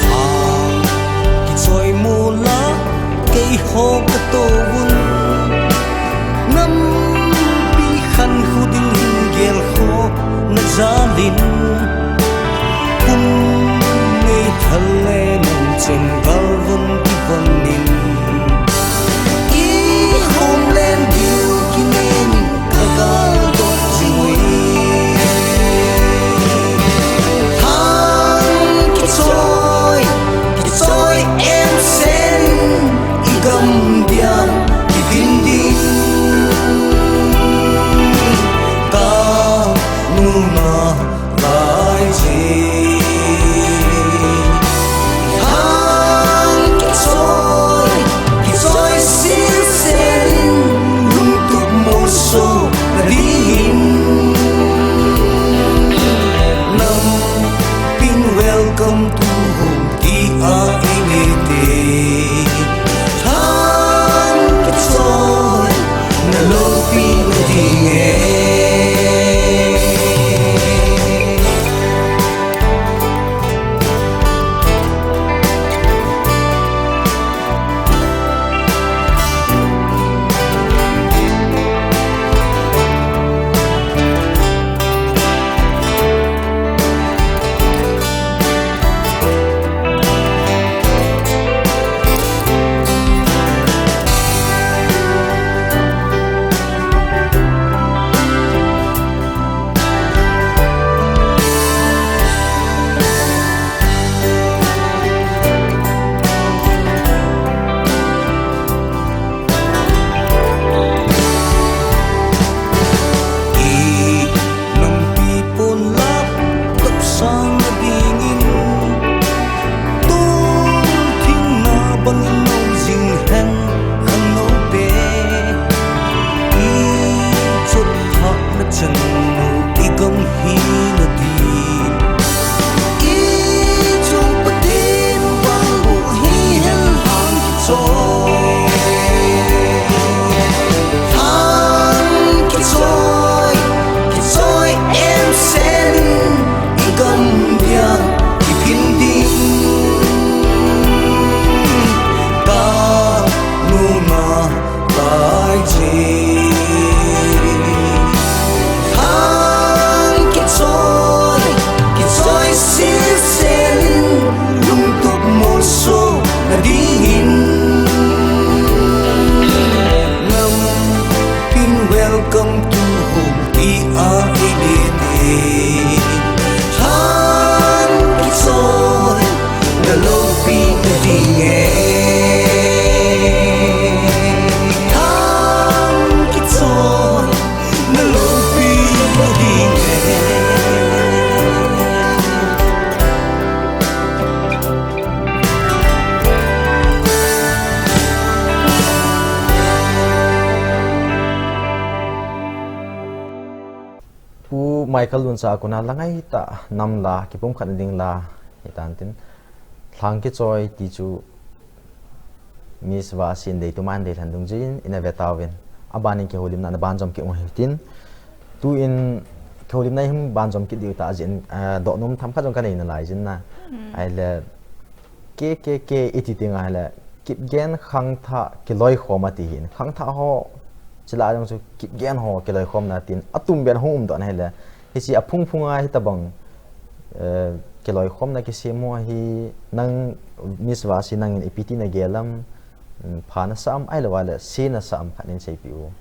Lhang Kichoi mol a keiho ka tou un. Nampi khankho ding hin gelkhoh na jal in, kum nei thal le nang chen gal von kivon in, i homeland diu kinem in ka gal doh jing uve. Lhang Kichoi, Kichoi em sel in i gam dia i phin ding. Ka nunga lai je. Lhang Gam hina din, i chung Pathen vang u hihen lang kichoi. Lang kichoi, kichoi em sen, i gam dia kiphin ding. Ka nuna tai che. Lang kichoi, kichoi sel sel in, lungtup molso na dingin. Lam pin welcome to home ti a i nge te. Lang kichoi, na loupi na ding e. Lang kichoi, na loupi na ding e. Pu Michael Lunsa a kona la ngai tah nam la, kipumkhat na ding la, hitan tin. Lang kichoi ti chu Miss Vasi in deitu man dei lhan dungjuiyin, ina ve tauvin. Aban in kihoulimna na banjom kit u hitin. Tuin kihoulimna i hung banjom kit diu tah jeh in, eh, dohnom themkhat jong ka nei nalai jin na. Ahile, K K K iti teng ahile, Kipgen Khangthah Kiloikhom ati hin. Khangthah ho, chule jong chu Kipgen ho kiloikhomna tin, atumbeh a hung umdoh na hile, hiche aphung phung a hitabang, eh, kiloikhomna kisem ho hi nang Miss Vasi nangin ipi ti na gel am, mm, pha na sa am, ahilou le se na sa am khat in seipeh u.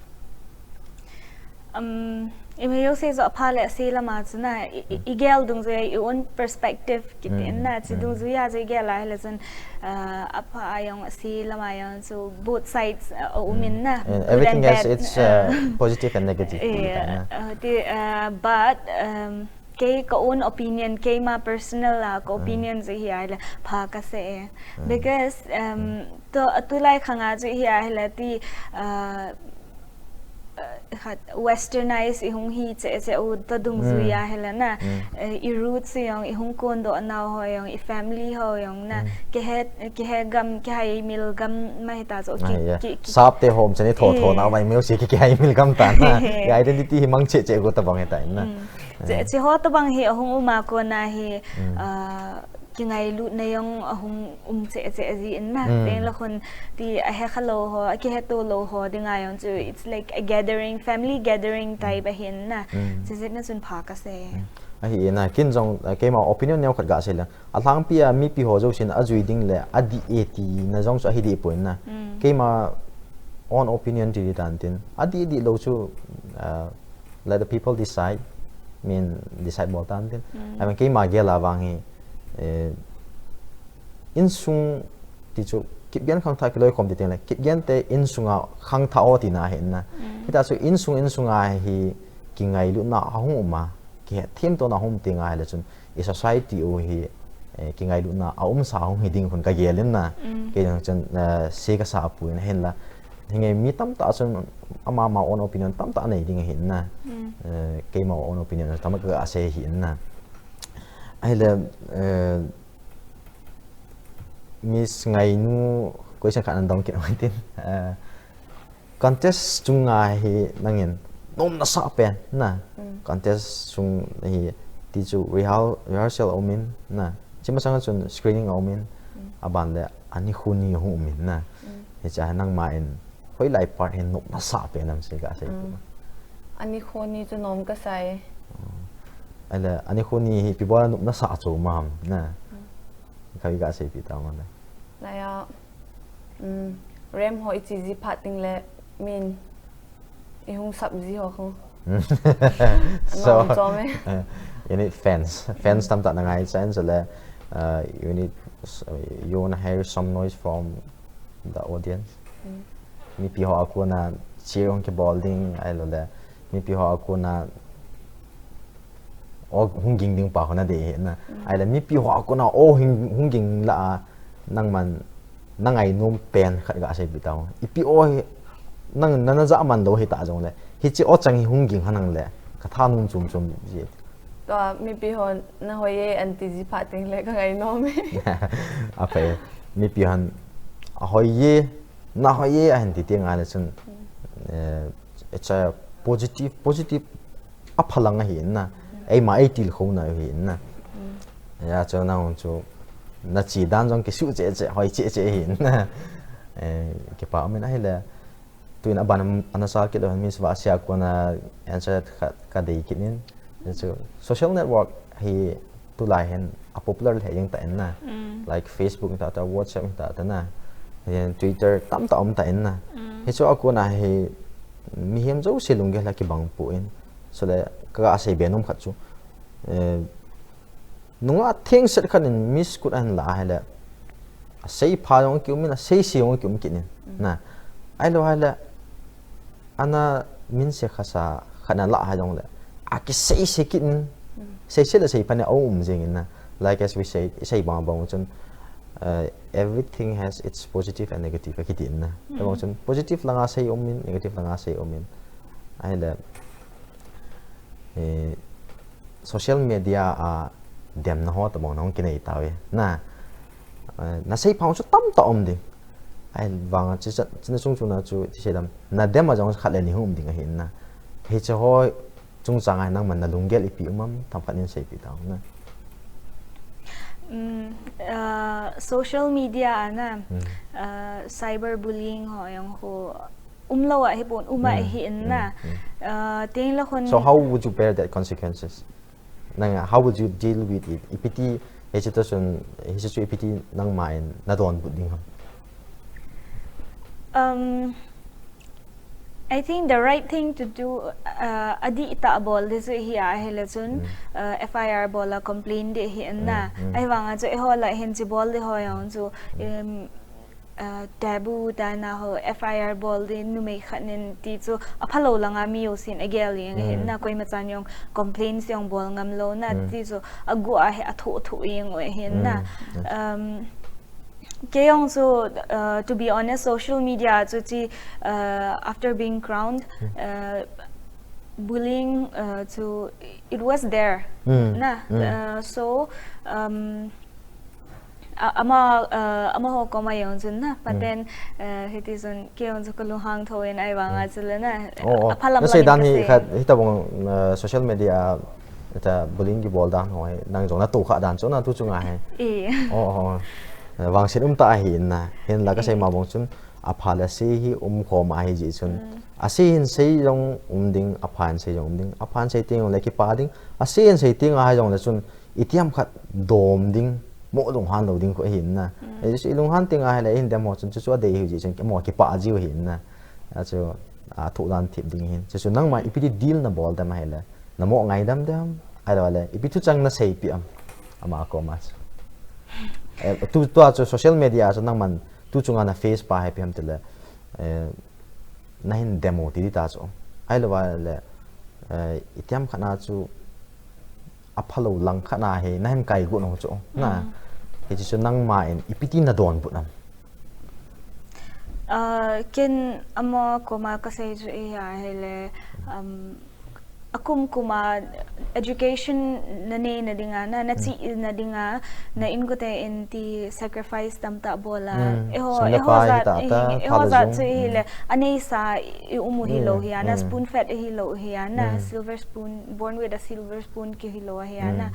Um, i mei jouse joh apha le ase lama chu na, i, i, i gel dungjui a, i own perspective kiti in na, chu dungjui a chu i gel a hile chun, uh, apha a jong ase lama jong chu both sides, uh, a um in na. And good everything and has bad, its, uh, uh, positive and negative, eh, ti na. Uh, ti, uh, but, um, kei ka own opinion, keima personal a ka opinion chu hi ahile pha ka sei e. Because, um, to, tulai khang a chu hi ahile ti, uh, uh, khat westernize i hung hi cheh cheh u to dungjui a hile na. Eh, i roots jong, i hung kondoh nau ho jong, i family ho jong na. Kihe, kihe gam, kihaimil gam ma hita chu ki, ki, ki, Sapte hom chani tho tho na mai music ki, kihaimil gam ta na. I identity hi mang cheh cheh u tabang hita na. Che, che ho tabang hi ahung um a kona hi, ah, kingailutna jong ahung um cheh cheh ji in na. Teng le khun ti ahe kha lou ho, akiheto lou ho dinga jong chu, it's like a gathering, family gathering type ahin na. Che jeh na chun pha ka sei. Ahi na, kin jong, eh, keima opinion neo khat ga sei le. Alhangpi a mipi ho jousen ajui ding le adih e tina jong chu ahi deh poi na. Keima own opinion ti di tan tin. Adih dih lou chu, eh, let the people decide. Min decide bol tan tin. I mean, keima gel a vang hi, eh, insung ti chu Kipgen Khangthah Kiloikhom ti teng le, Kipgen te insunga khangthah o tina ahi na. Hita chu insung, insunga hi kingailutna ahung um a, kihetthemtona ahung um teng ahile chun, i society u hi, eh, kingailutna aumsa hung hi ding khun ka gel in na. Kei jong chun, eh, se ka sa poi na hinla. Hinge mi tamtah chun ama ama own opinion tamtah nei ding ahi na. Eh, keima own opinion tamtah ka sei ahi na. Ahile, eh, Miss Ngainu question khat nan dong kit mai tin. Eh, contest chunga hi nangin nom nasah pen na. Contest chung hi ti chu rehal-, rehearsal a um in na. Chima chang chun screening a um in. Aban le ani khu ni hung um in na. Hiche a nangma in hoilai part hi nom nasah pen am sei ka sei tu. Ani khu ni chu nom ka sai. Ahile ani khu ni hi ipi bol a nom nasah chu ma ham na. Khavi ka seipi ta mong le. Laiya, um, rem ho i chi ji phat ding le min i hung sap ji ho khu. So, nom chom e. Eh, you need fans. Fans tamtah na ngai chan chule, uh, you need, you wanna hear some noise from the audience. Mipi ho a kona cheer hung kibol ding, ahilou le, mipi ho a kona o hung ging ding pa ho na dei hi na. Ahile mipi ho a kona o hung, hung ging la a nangman na ngainom pen khat ga seipi tao. Ipi o hi nang na, na ja man lou hita jong le. Hiche o chang hi hung ging ha nang le. Kathanun chom chom ji. Tua mipi hon nahoi e anti ji phat teng le kangai nom e. Aphai, mipi hon ahoi e, nahoi e ahin ti teng le chun, eh, it's a positive, positive aphalang ahi na. Eima eitilkhouna ahi na. Ya chu nahung chu nachi dan jong kisuh cheh cheh, hoi cheh cheh ahi na. Eh, kipa umin ahile. Tuin aban ana sal kit lou hen, Miss Vahsia kona answer khat kadei kit in. Chu social network hi tulai hin a popular lheh jeng tan na. Like Facebook ta ta, WhatsApp ta ta na. Then Twitter tamtah um tan na. Hichu a kona hi mihem jouse lunggel a kibang poi. Chule kaga sei be nom khat chu. Eh, nungah thengset khat in Miss Kut ahin la ahile, aseipha jong kium in, aseise jong kium kit in. Na, ahilou ahile, ana minse khasa khat ana la ahi jongle, akiseise kit in, seise le seipha ni aum jeng in na. Like as we say, isei bang bang chun, uh, everything has its positive and negative, akiti in na. Tabang chun positive langa sei um in, negative langa sei um in. Ahile, eh, social media a demna ho tabang nahung kinei tauve. Na, eh, naseipha chu tamtah um ding. Ahivanga chu, chu, chuna chung chuna chu, ti sei dam, nadem a jong khat le ni hung um ding ahi na. Hiche ho chungchang a nangman nalunggel ipi um am, themkhat nin seipeh tau na. Mm, uh, social media a na, uh, cyberbullying ho jong ho, umlou ahipon, um ahi in na. Uh, teng le khun. So how would you bear that consequences? Nang, how would you deal with it? Ipi ti, hiche situation, hiche chu ipi ti nangman nadonbut ding ham? Um, I think the right thing to do, uh, adih tah bol ding chu hi ahile chun, uh, F I R bol a complain ding ahi in na. Ahivanga chu eiho lah hin chi bol ding ho jong chu, um, uh, taboo tah na ho, F I R bol ding numei khat nin ti chu aphalou langa mi jousen agel jeng ahi na, koima chan jong complain jong bol ngam lou na, ti chu aguh a hi athoh thoh jeng u ahi na. Um, kei jong chu, uh, to be honest, social media chu chi, uh, after being crowned, uh, bullying, uh, chu it was there na. Uh, so, um, a-, ama, uh, amaho koma jong chun na, but then, uh, hiti chun kei jong chu kalunghang thou in ahivanga chu le na. Oh, oh. Aphalam lang in kasei. Nasei dan hi khat, hitabang, uh, social media a, hitabang bullying kibol dan ho hi, nang jong natoh kha dan chu na tu chunga hi. Oh, oh. Uh, vangset um tah ahi in na, hinla kasei ma bang chun, apha le asei hi umkhom ahi jeh chun. Asei hin sei jong um ding, apha hin sei jong um ding, apha hin sei teng le kipa ding, asei hin sei teng ahi jongle chun, itiham khat dom ding, mo lunghan lou ding khu ahi in na. Hichu ilunghan teng ahile, ihin dem ho chun, chuchu adei ahi jeh chun, mo kipa jiu ahi in na. Achu, athoh dan thip ding ahin. Chuchu nangma ipi ti deal nabol dem ahile, namo ngaidam dem, ahilou le, ipi thuchang naseipeh am, ama koma chu. Eh, tu, tua chu social media chu nangman, tu chunga na face pa hi ipi ham tile, eh, nahin dem u ti ding tah chu. Ahilou le, eh, itiham khat na chu aphalou lang khat na hi nahin kaigot u chu. Na, hiche chu nangman ipi ti nadonbut am? Ah, ken ama koma kasei chu hi ahile, um, akum kuma education nanei na dinga, na, nachih na dinga, na inkote in ti sacrifice tamtah bol a. Eiho, eiho jat, eiho jat chu hile, aneisa i um u hilou hi a, na spoon fed hilou hi a, na silver spoon, born with a silver spoon kihi lou hi a, na.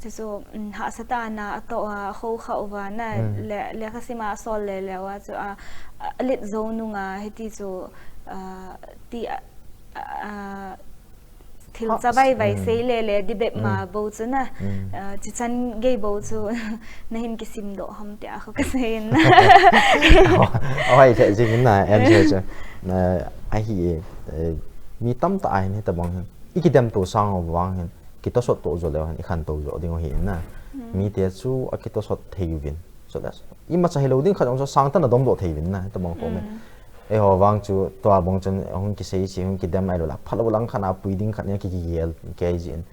Chuchu, mm, hahsa tah a na atoh a, akhou kha uva na, le, lekhasim a asol le le uva chu a, a, alet jou nunga, hiti chu, a, ti a, a, a, thil chavai vai sei le le, dibep ma bou chu na, a, chichan gei bou chu, nahin kisim doh ham tia khu kasei in na. Ahoi, ahoi, thei jing in na, answer chu. Na, ahi e, eh, mi tamtah ahin hitabang hin. Ikidem to sang vang hin. Kitosot to jo leu hen, ikhantou jo ding u ahi in na. Mite chu akitosot thei uvin. So that's, imacha hilou ding khat jong chu sangtah in adom doh thei uvin na, tabang kho me. Eiho vang chu, tua bang chun, hung kisei se, hung kidem ahilou le, phalou lang khat na pui ding khat nia kikigel, kei jin.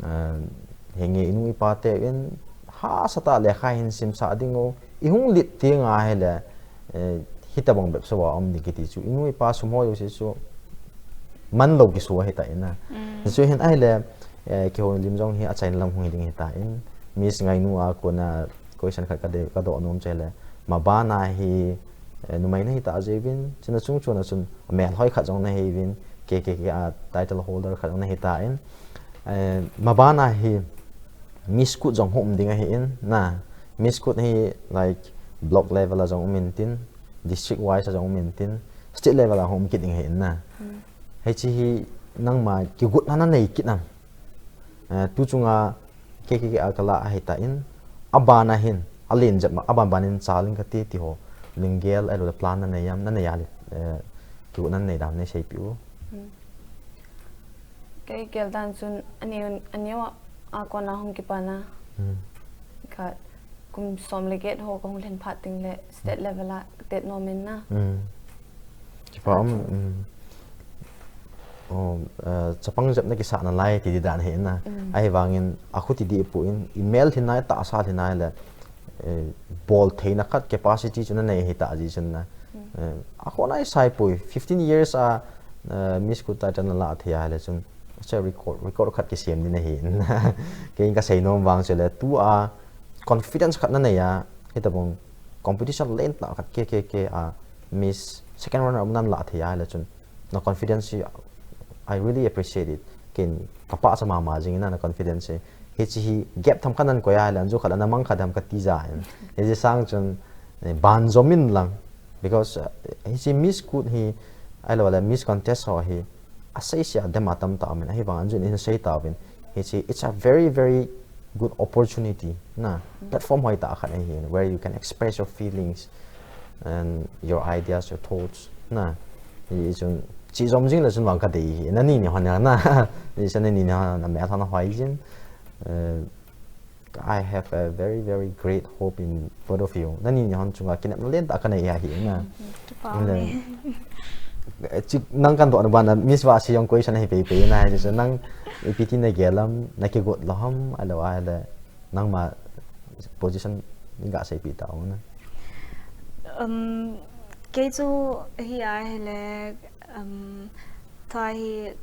Ah, henge inu ipa te in, hahsa tah lekha hin simsah ding u, ihung lit teng ahile, eh, hitabang bep sou a um ding kiti chu, inu ipa sum ho jouse chu, man lou kisu ahi ta in na. Chu hin ahile, eh, kihoulim jong hi achaina lam hung hi ding ahi ta in. Miss Ngainu a kona question khat ka de, ka doh nom chu ahile, maban a hi, eh, numei nahi ta jeh uvin, chuna chung chuna chun melhoi khat jong nahi uvin, K K K a title holder khat jong nahi ta in. Eh, maban a hi Miss Kut jong hung um ding ahi in na. Miss Kut hi like block level a jong um in tin, district wise a jong um in tin, state level a hung um kit ding ahi in na. Hiche hi nangma kigotna nanei kit nam? Eh, tu chunga K K K a kala ahi ta in, aban a hin, alen jep ma, aban ban in chal in kati ti ho, lunggel ahilou le plan nanei am, nanei a le, eh, kigotna nanei dan nei seipeh u. Kei gel dan chun ani, ani a kona hung kipan a. Khat kum som le get ho ka hung lhen phat ding le state level a tet nom in na. Kipa um, um. Oh, eh, chapang jep na kisah nalai ti di dan ahi na. Ahivangin, akhuti di pu in, i melhin nai, tahsa lhin nai le, eh, bol theina khat capacity chu nanei ahi ta jeh chun na. Eh, akhoh nai sai poi, fifteen years a, eh, Miss Kut title nala thei a le chun, che record, record khat kisem ding ahi. Kei ka sei nom vang chu le, tu a confidence khat nanei a, hitabang competition lentah khat K K K a Miss second runner up nanla thei a le chun, na confidence hi, I really appreciate it. Ken ka pachat mama jing in na, na confidence hi. Hiche hi gap themkhat nan koi a le, anjo khat le na mang khat ham kati ja in. Hiche sang chun, eh, banjom in lang. Because, uh, hiche Miss Kut hi, ahilou le Miss Contest ho hi, asei sia dem atam tah um in, ahivang anjo in sei tauvin. Hiche, it's a very, very good opportunity, na. Platform hoitah khat ahi, where you can express your feelings and your ideas, your thoughts, na. Hichun, chi jom jing le chun vang ka dei hi, nani ni hon na. Hichun nani ni hon na melhoi jin. Eh, I have a very, very great hope in both of you. Nani ni hon chunga kinepna lentah ka nei ahi na. Kipa um e. Chi nang kan doh na ban a Miss Vahsi jong question ahi pei pei na, hichun nang ipi ti na gel am, na kigot lou ham, ahilou le nangma position nei ga seipeh tau na. Um, kei chu hi ahile, um, tua hi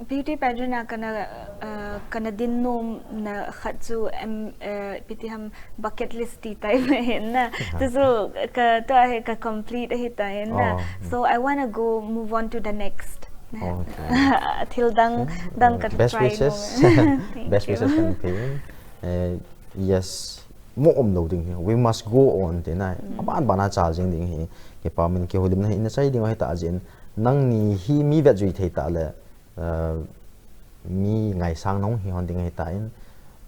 beauty pageant a kana, uh, kana din nom na khat chu, em, uh, ipi ti ham bucket list ti type ahi na. Chu chu ka, tua hi ka complete ahi ta na. So I wanna go move on to the next. Thil dang, dang ka try nom. Best wishes kan pe in. Eh, yes. Mo um lou ding hi. We must go on ti na. Aban ban a chal jing ding hi. Kipa um in, kihoulimna hi na chai ding ahi ta jeh in. Nangni hi mi vet jui thei ta le, eh, mi ngaisang nahung hi hon ding ahi ta in.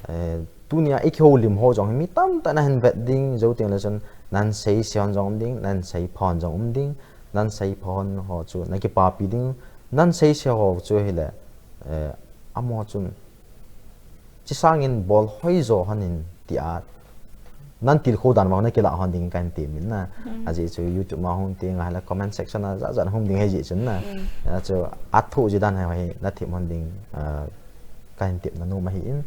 Eh, tunia i kihoulim ho jong hi mi tamtah nahin vet ding, jou teng le chun nan sei se hon jong um ding, nan sei pha hon jong um ding, nan sei pha hon ho chu na kipapi ding, nan sei se ho chu hile, eh, amaho chun chi sangin bol hoi jo hon in ti a, nan tilkhou dan vang na kila hon ding kahin ti min na. Ajeh chu YouTube ma hung ti ngai le comment section a jat jat hung ding ahi jeh chun na. Achu athu ji dan ahi na thim hon ding, ah, kahin tepna nom ahi in.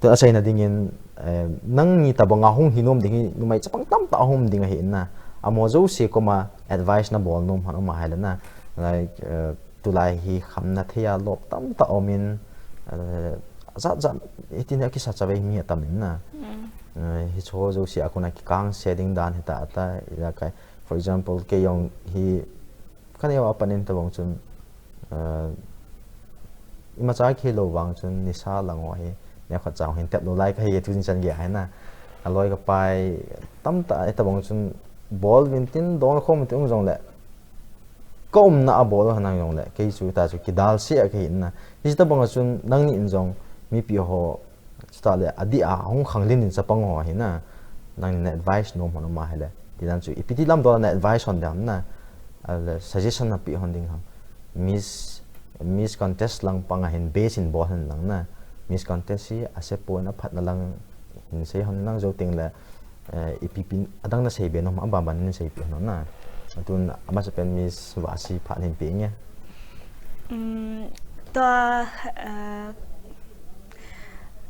Tu aseina ding in, eh, nangni tabang a hung hi nom ding hi numei chapang tamtah hung ding ahi in na. Amaho jouse koma advice na bol nom hon um ahile na. Like, eh, tulai hi khamna thei a lop tamtah um in, eh, jat jat hiti na kisa chavei mi atam in na. Eh, hicho jouse a kona kikang se ding dan hita ta, ila kai. For example, kei jong hi ka neo a pat in tabang chun, eh, imacha kihei lou vang chun nisa lang ho hi, neo khat chang hin tep lou lai kahi, tu jing chan gei ahi na. Aloi ka pai tamtah, eh, tabang chun bol vin tin, don khom tin um jong le. Ka umna a bol hon nang jong le, kei chu ta chu kidal se a kahi na. Hiche tabang a chun nangni in jong mipi ho chuta le adih a hung khanglen in chapang ho hi na. Nangni na advice nom hon um ahile. Ti dan chu ipi ti lam dol a na advice hon ding ham na. Ahile suggestion na pe hon ding ham. Miss, Miss Contest lang pang a hin base in bol hen lang na. Miss Contest hi ase pon aphatna lang hin sei hon lang jou teng le. Eh, ipi pi adang na sei be nom, aban ban in sei pe nom na. Atun amasapen Miss Vahsi phat hin pe nge. Um, tua, eh,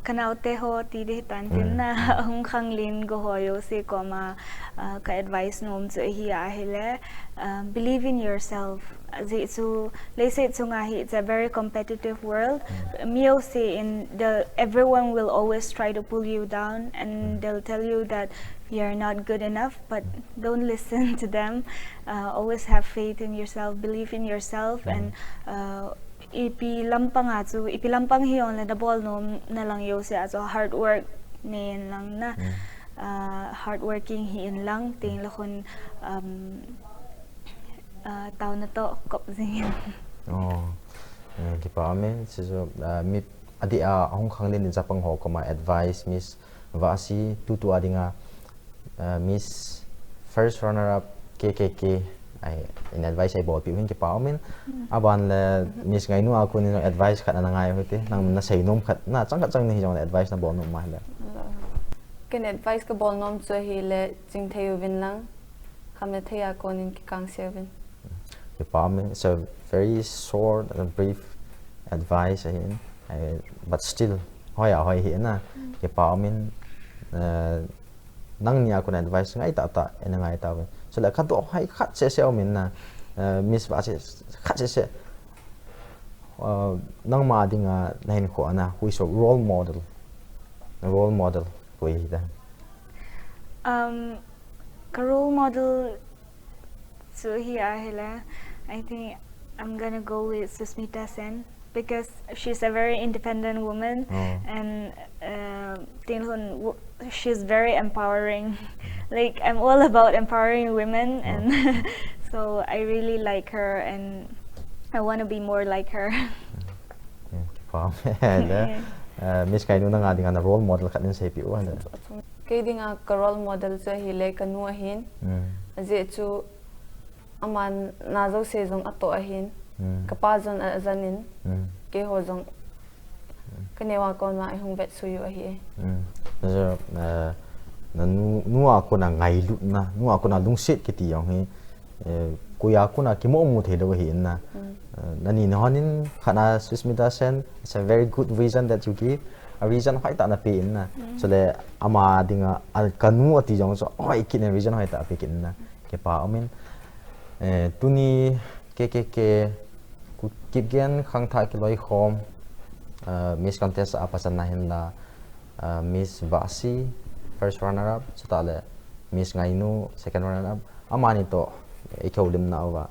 ka naote ho ti ding tan tin na, hung khanglen go ho jouse koma, uh, ka advice nom chu hi ahile, uh, believe in yourself. Ajeh chu leiset chunga hi, it's a very competitive world. Mi jouse in the, everyone will always try to pull you down, and they'll tell you that you're not good enough, but don't listen to them. Uh, always have faith in yourself, believe in yourself, and uh, ipi lampang a chu, ipi lampang hijongle nabol nom na lang jouse a chu hard work nei in lang na. Uh, hard working hi in lang, tin la khun, um, uh, taona toh kop jing in. Oh, eh, kipa umin, si chu, ah, mi adeh a hung khanglen in chapang ho koma advice, Miss Vahsi, tutu a dinga, ah, Miss first runner up K K K, ai, in advice eibolpeh u hin kipa umin. Aban le Miss Ngainu a kon in advice khat ana ngai u hite, nang nasei nom khat, na chang khat chang ni hijongle advice nabol nom ma hile. Ken advice kabol nom chu ahile, chingthei uvin lang, khamna thei a kon in kikangse uvin. Kipa umin, it's a very short and brief advice ahin, eh, but still, hoi a hoi hi na, kipa umin, eh, nangni a kon advice ngai tah tah, ina ngai tauvin. Chule khat toh hoi khat sese umin na, eh, Miss Vahsi khat sese, eh, nangma dinga nahinkho a na, who is your role model? Role model, koi hita? Um, ka role model chu hi ahile, I think I'm gonna go with Susmita Sen, because she's a very independent woman, Oh. and, uh, tin la khun, w- she's very empowering. Like, I'm all about empowering women, and so I really like her, and I want to be more like her. Eh, kipa umin. Eh, Miss Ngainu, nanga dinga na role model khat nei seipeh u hile. Kei dinga ka role model chu ahile kanu ahin. Mm, Ajeh chu aman na jouse jong atoh ahin. mm, Kapa jong ajan in. Mm. Keiho jong kaneo a kon a eihung vetsui u ahi. Mm. Naja, eh, nanu, nu a kona ngailutna, nu a kona lungset kiti jong hi, eh, koi a kona kimomu theilou ahi in na. Eh, nani nahon in khat na Susmita Sen, it's a very good reason that you give. A reason hoitah napeh in na. Chule ama dinga, a, kanu ati jong chu, hoi kit in reason hoitah apeh kit in na. Kipa umin. Eh, tuni K K K, Ku- Kipgen Khangthah kiloikhom, eh, Miss Contest a pachatna hinla, eh, Miss Vahsi, first runner up, chutah le Miss Ngainu, second runner up, amani toh, eh, ikihoulimna uva.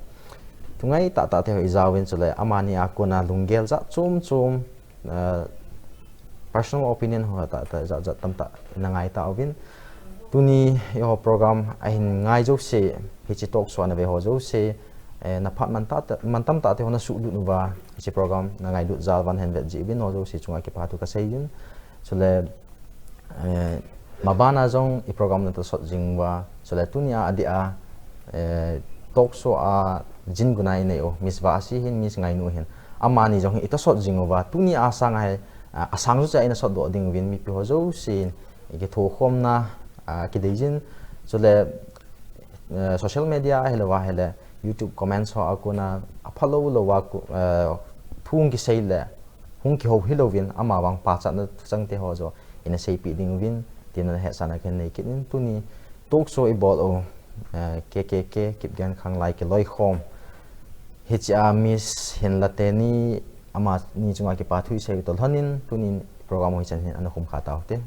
Thungai tah tah te ho ijaovin chule, amani a kona lunggel jat chom chom, eh, personal opinion ho tah tah jat jat tamtah ina ngai tauvin. Tuni eiho program ahin ngai jouse, hiche talk show ana ve ho jouse, eh, naphat man tah tah, man tamtah te ho nasuhlut uva, hiche program na ngailut jal uva nahin vet jeh uvin ho jouse chunga kipa thu kasei in. Chule, eh, maban a jong i program natosot jing uva, chule tuni a adeh a, eh, talk show a jin guna inei u, Miss Vahsi hin, Miss Ngainu hin. Amani jong hi itosot jing uva, tuni a sanga hi, ah, asang chu cha ina sotdoh ding uvin mipi ho jousen, ikithokhomna, ah, kidei jin, chule, eh, social media ahilouva ahile, YouTube comments ho a kona, aphalou louva, eh, thu hung kisei le, hung kihou hilouvin, amavang pachatna thucheng te ho joh, ina seipeh ding uvin, tina hetsahna kahin nei kit in, tuni talk show ibol u, eh, K K K, Kipgen Khanglai kiloikhom. Hichea Miss hinla teni, amani chunga kipa thu isei u toh lhonin, tunin program u hichan hin ana khum kha taute.